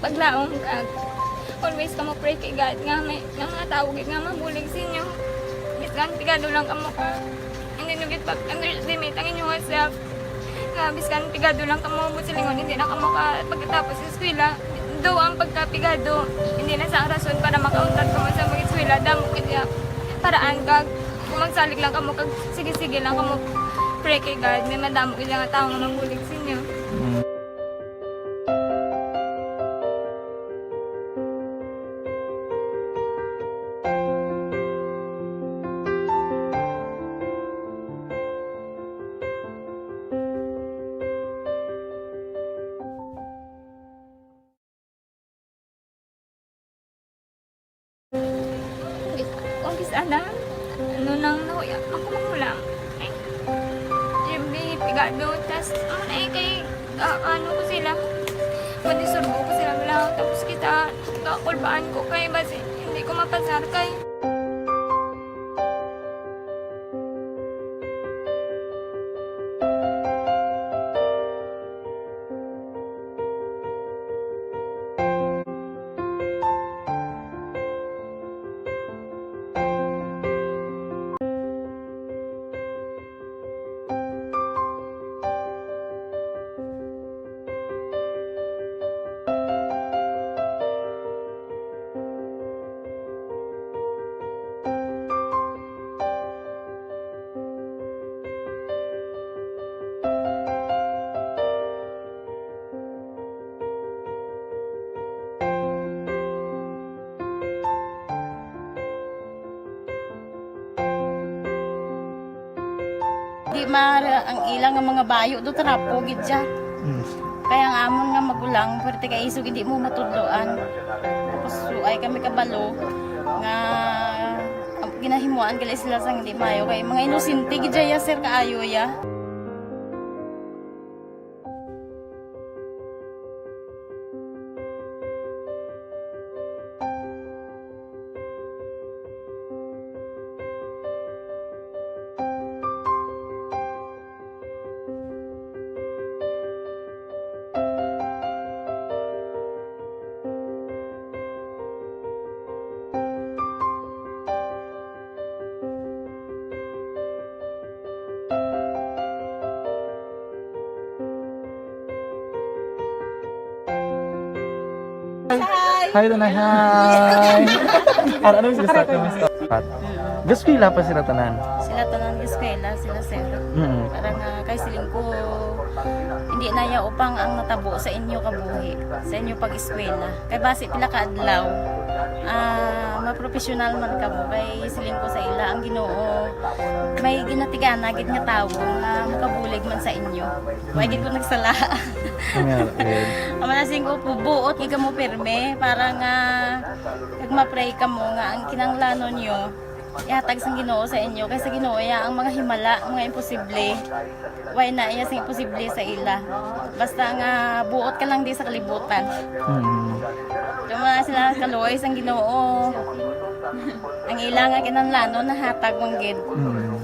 paglaom, kag always ka mo pray kay God nga may, nga mga tawo gid nga mabulig sa inyo. Bisan pigado lang kamo ka, hindi nyo gid pag-underestimate ang inyong self. Nga bisan pigado lang kamo, buot silingon, hindi na kamo ka pagkatapos sa eskwela. Do ang pagkapigado, hindi na sa rason para makauntat kamo sa mag-eskwela. Damo gid nga paraan kag kung magsalig lang kamo kag sige-sige lang kamo pray kay God, may madamo gid nga tawo nga mabulig sa inyo. Mm. Kung kis-a na, ano nang nahuya ako maghulam. Ay, Jimmy, pigado, tas, ano na eh, kay, ah, ano ko sila, madisturbo ko sila lang. Tapos kita, kakulbaan ko kay, basi, hindi ko mapasar kay. Di ma-, ang ilang nga mga bayo do trapo gid siya. Mm. Kaya ang amon nga magulang, pwerte kay isog hindi mo matudloan. Tapos suay kami kabalo nga ginahimuan gali sila sang hindi maayo kay mga inosente gid siya, sir, kaayo ya. Hi! Hi, Tanay! Hi! Ano, ano yung gusto? Ano yung gusto? Gaskwela pa sila tanan? Sila tanan gaskwela, sila, sir. Mm. Para nga kay siling ko, hindi na ya upang ang natabo sa inyo kabuhi, sa inyo pag-eskwela. Kay basi pila ka adlaw, ah, mapropesyonal man kamo. Kay siling ko sa ila, ang Ginoo may ginatigana gid nga tawo nga makabulig man sa inyo. Wala gid ko nagsala. Amen. Ang mga siling ko, buot gid kamo pirme para nga kag ma-pray kamo nga ang kinahanglanon nyo ihatag sang Ginoo sa inyo, kay sa Ginoo iya ang mga himala, mga imposible. Way na iya sing imposible sa ila. Basta nga buot ka lang di sa kalibutan. Mm. Tuma sila kaluoy sang Ginoo. Ang ila nga kinahanglanon nahatag man gid. Mm.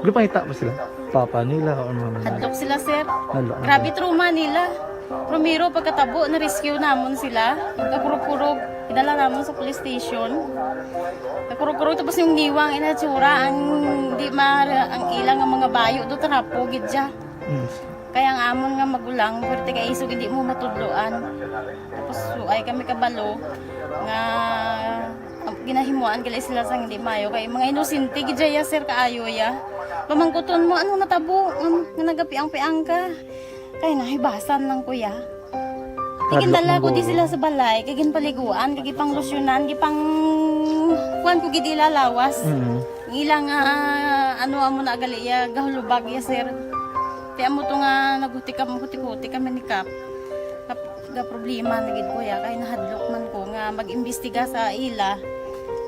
Gipangita pa sila? Papa nila or mama nila? Hadlok sila, sir. Hadlok na Grabe sila. Trauma nila. Primero, pagkatabo, na-rescue namon sila. Nagkakurog-kurog, idala namon sa police station. Nagkurog-kurog, tapos yung niwang, inatsura, ang di ma-, ang ilang nga mga bayo, do trapo, gid siya. Mm. Kaya ang amon nga magulang, pwerte kay isog, hindi mo matudloan. Tapos, suay kami kabalo, nga, ang ginahimuan gali sila sang hindi mayo. Kay mga inosente, gid siya, sir, kaayo, ya. Pamangkuton mo, ano natabo? Nga, nga nagapiang-piang ka? Kay nahibasan lang, kuya. Hadlok Tigindala man ko di ko. Sila sa balay, kay ginpaliguan, kay gipanglusyonan, gipang kuan ko gid ila lawas. Mm. Ang ila nga, ano, amo na gali iya, gahulubag iya, sir. Ti amo to nga naghuti kam, huti-huti kami ni Kap. Kap, ga problema na gid ko ya, kay nahadlok man ko nga mag-imbestiga sa ila.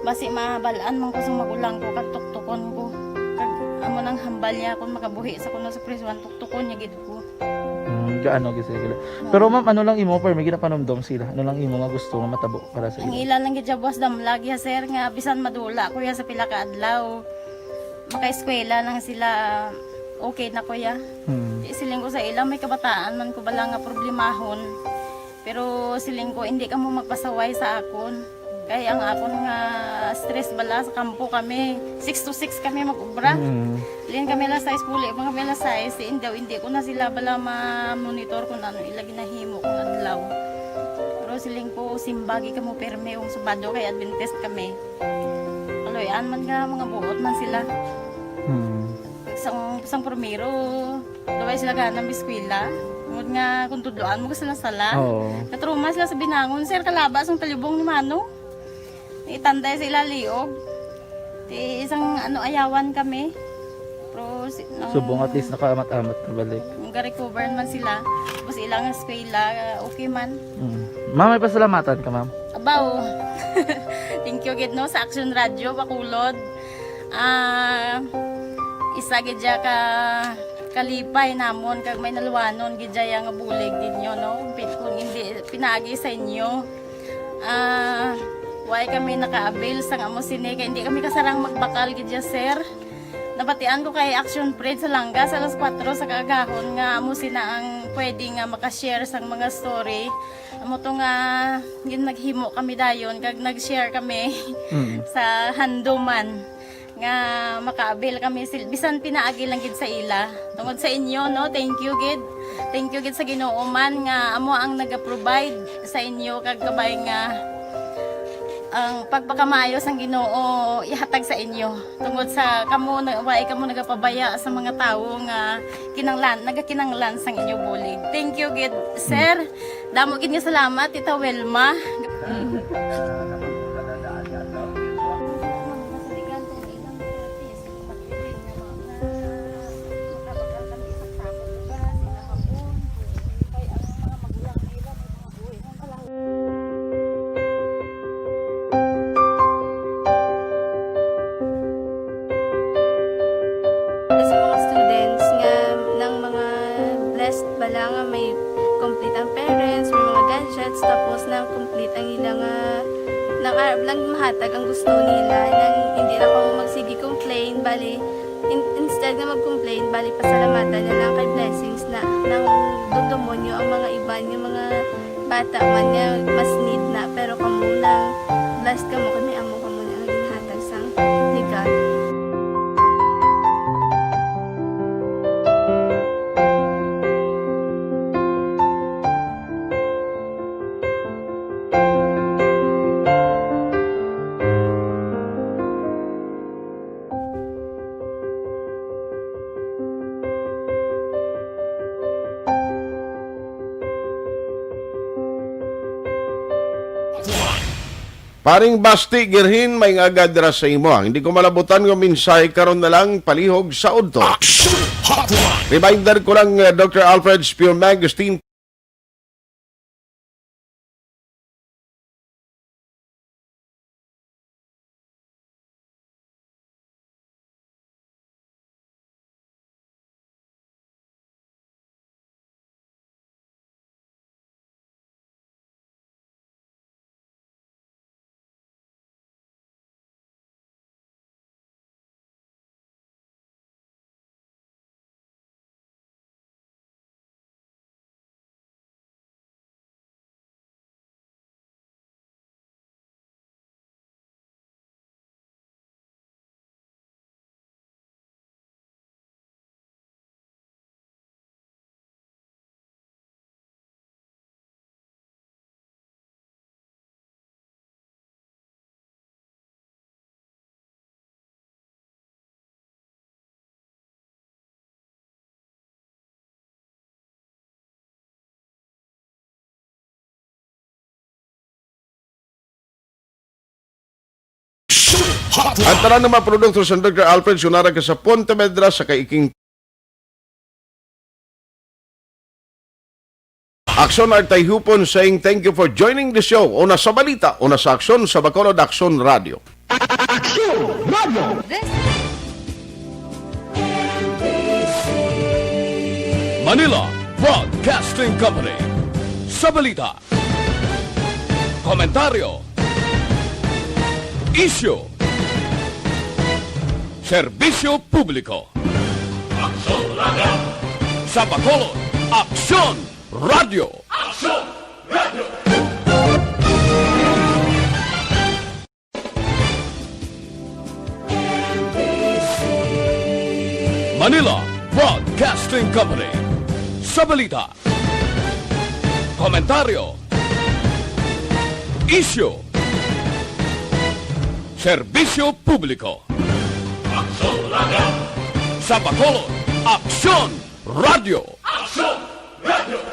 Basi mabalaan man ko sa magulang ko, kag tuktukon ko. Kag amo nang hambal niya kung makabuhi sa kuno sa prisuan, tuktukon niya gid ko. Mm, gaano gid sila kila. Oo. Pero ma'am, ano lang imo, per may ginapanumdom sila? Ano lang imo nga gusto nga matabo para sa Ang ila? Ila lang gid siya buwas damlag ya, sir, nga bisan madula ko ya sa pila ka adlaw, makaeskwela lang sila, okay na ko ya. Hmm. Di siling ko sa ila, may kabataan man ko bala nga problemahon. Pero siling ko, hindi kamo magpasaway sa akon. Kay ang akon nga stress bala sa kampo kami, six to six kami mag-ubra. Mm. Lin kami alas sais, puli pa kami alas sais, si Indaw, hindi ko na sila bala ma-monitor kung ano ila ginahimo kung adlaw. Pero siling ko, simbagi kamo pirme kung Sabado kay Adventist kami. Kaloy-an man nga mga buot man sila. Mm. Sang, sang primero, Daway sila gana mag-eskwela. Tungod nga kung tudloan mo sila sala. Oo. Natrauma sila sa binangon, sir, kalaba sang talibong ni Mano. Itanday sa ila liog. Ti isang ano, ayawan kami. Pero si, ang Subong at least nakaamat-amat na balik. Ang ga-recover man sila. Tapos ilang eskwela, okay man. Mm. Ma'am, may pasalamatan ka, ma'am? Abaw. Thank you gid, no, sa Action Radio Bacolod. Ah, isa gid siya ka kalipay namon kag may naluwanon gid siya nga bulig ninyo, no? Pi-, kung hindi pinaagi sa inyo, ah, way kami naka-avail sang amo sini kay hindi kami kasarang magbakal gid siya, sir. Nabatian ko kay Action Fred sa Langga sa alas kuwatro sa kaagahon nga amo sina ang pwede nga maka-share sang mga story. Amo to nga gin-, naghimo kami dayon kag nag-share kami Mm. sa handuman nga maka-avail kami sil-, bisan pinaagi lang gid sa ila. Tungod sa inyo, no, thank you gid. Thank you gid sa Ginoo man nga amo ang naga-provide sa inyo kag kabay nga ang pagpakamaayo sang Ginoo ihatag sa inyo. Tungod sa kamo na, way kamo nagapabaya sa mga tawo nga kinanglan, nagakinanglan sang inyo bulig. Thank you gid, sir. Damo gid nga salamat, Tita Wilma. Sa mga students nga nang mga blessed bala nga may complete ang parents, may mga gadgets, tapos na complete ang ila nga nang arab lang mahatag ang gusto nila, nang hindi na kamo magsigi complain, bali, in-, instead nga mag-complain, bali, pasalamatan na lang kay blessings na nang dumdumon nyo ang mga iban nga mga bata man nga mas need na, pero kamo nang blessed kamo kay may amo kamo nga ginhatag sang ni God. Paring Basti Girhin, may nga agad ra sa imo. Hindi ko malabutan nga mensahe karon na lang palihog sa udto. Action Hotline! Reminder ko lang, uh, Doctor Alfred's Pure Mangosteen. Ang tanan nga mga produkto sa Doctor Alfred, sunara ka sa Ponte Vedra, sa kay Iking Aksyon Artay Hupon saying, "Thank you for joining the show." Una sa balita, una sa aksyon, sa Bacolod Aksyon Radio. Aksyon Radio! Manila Broadcasting Company. Sa balita, komentaryo, isyu, serbisyo publiko. Aksyon Radio! Sa Bacolod, Aksyon Radio! Aksyon Radio! Manila Broadcasting Company. Sa balita, komentaryo, isyu, serbisyo publiko. Aksyon Radio! Sa Bacolod, Aksyon Radio! Aksyon Radio!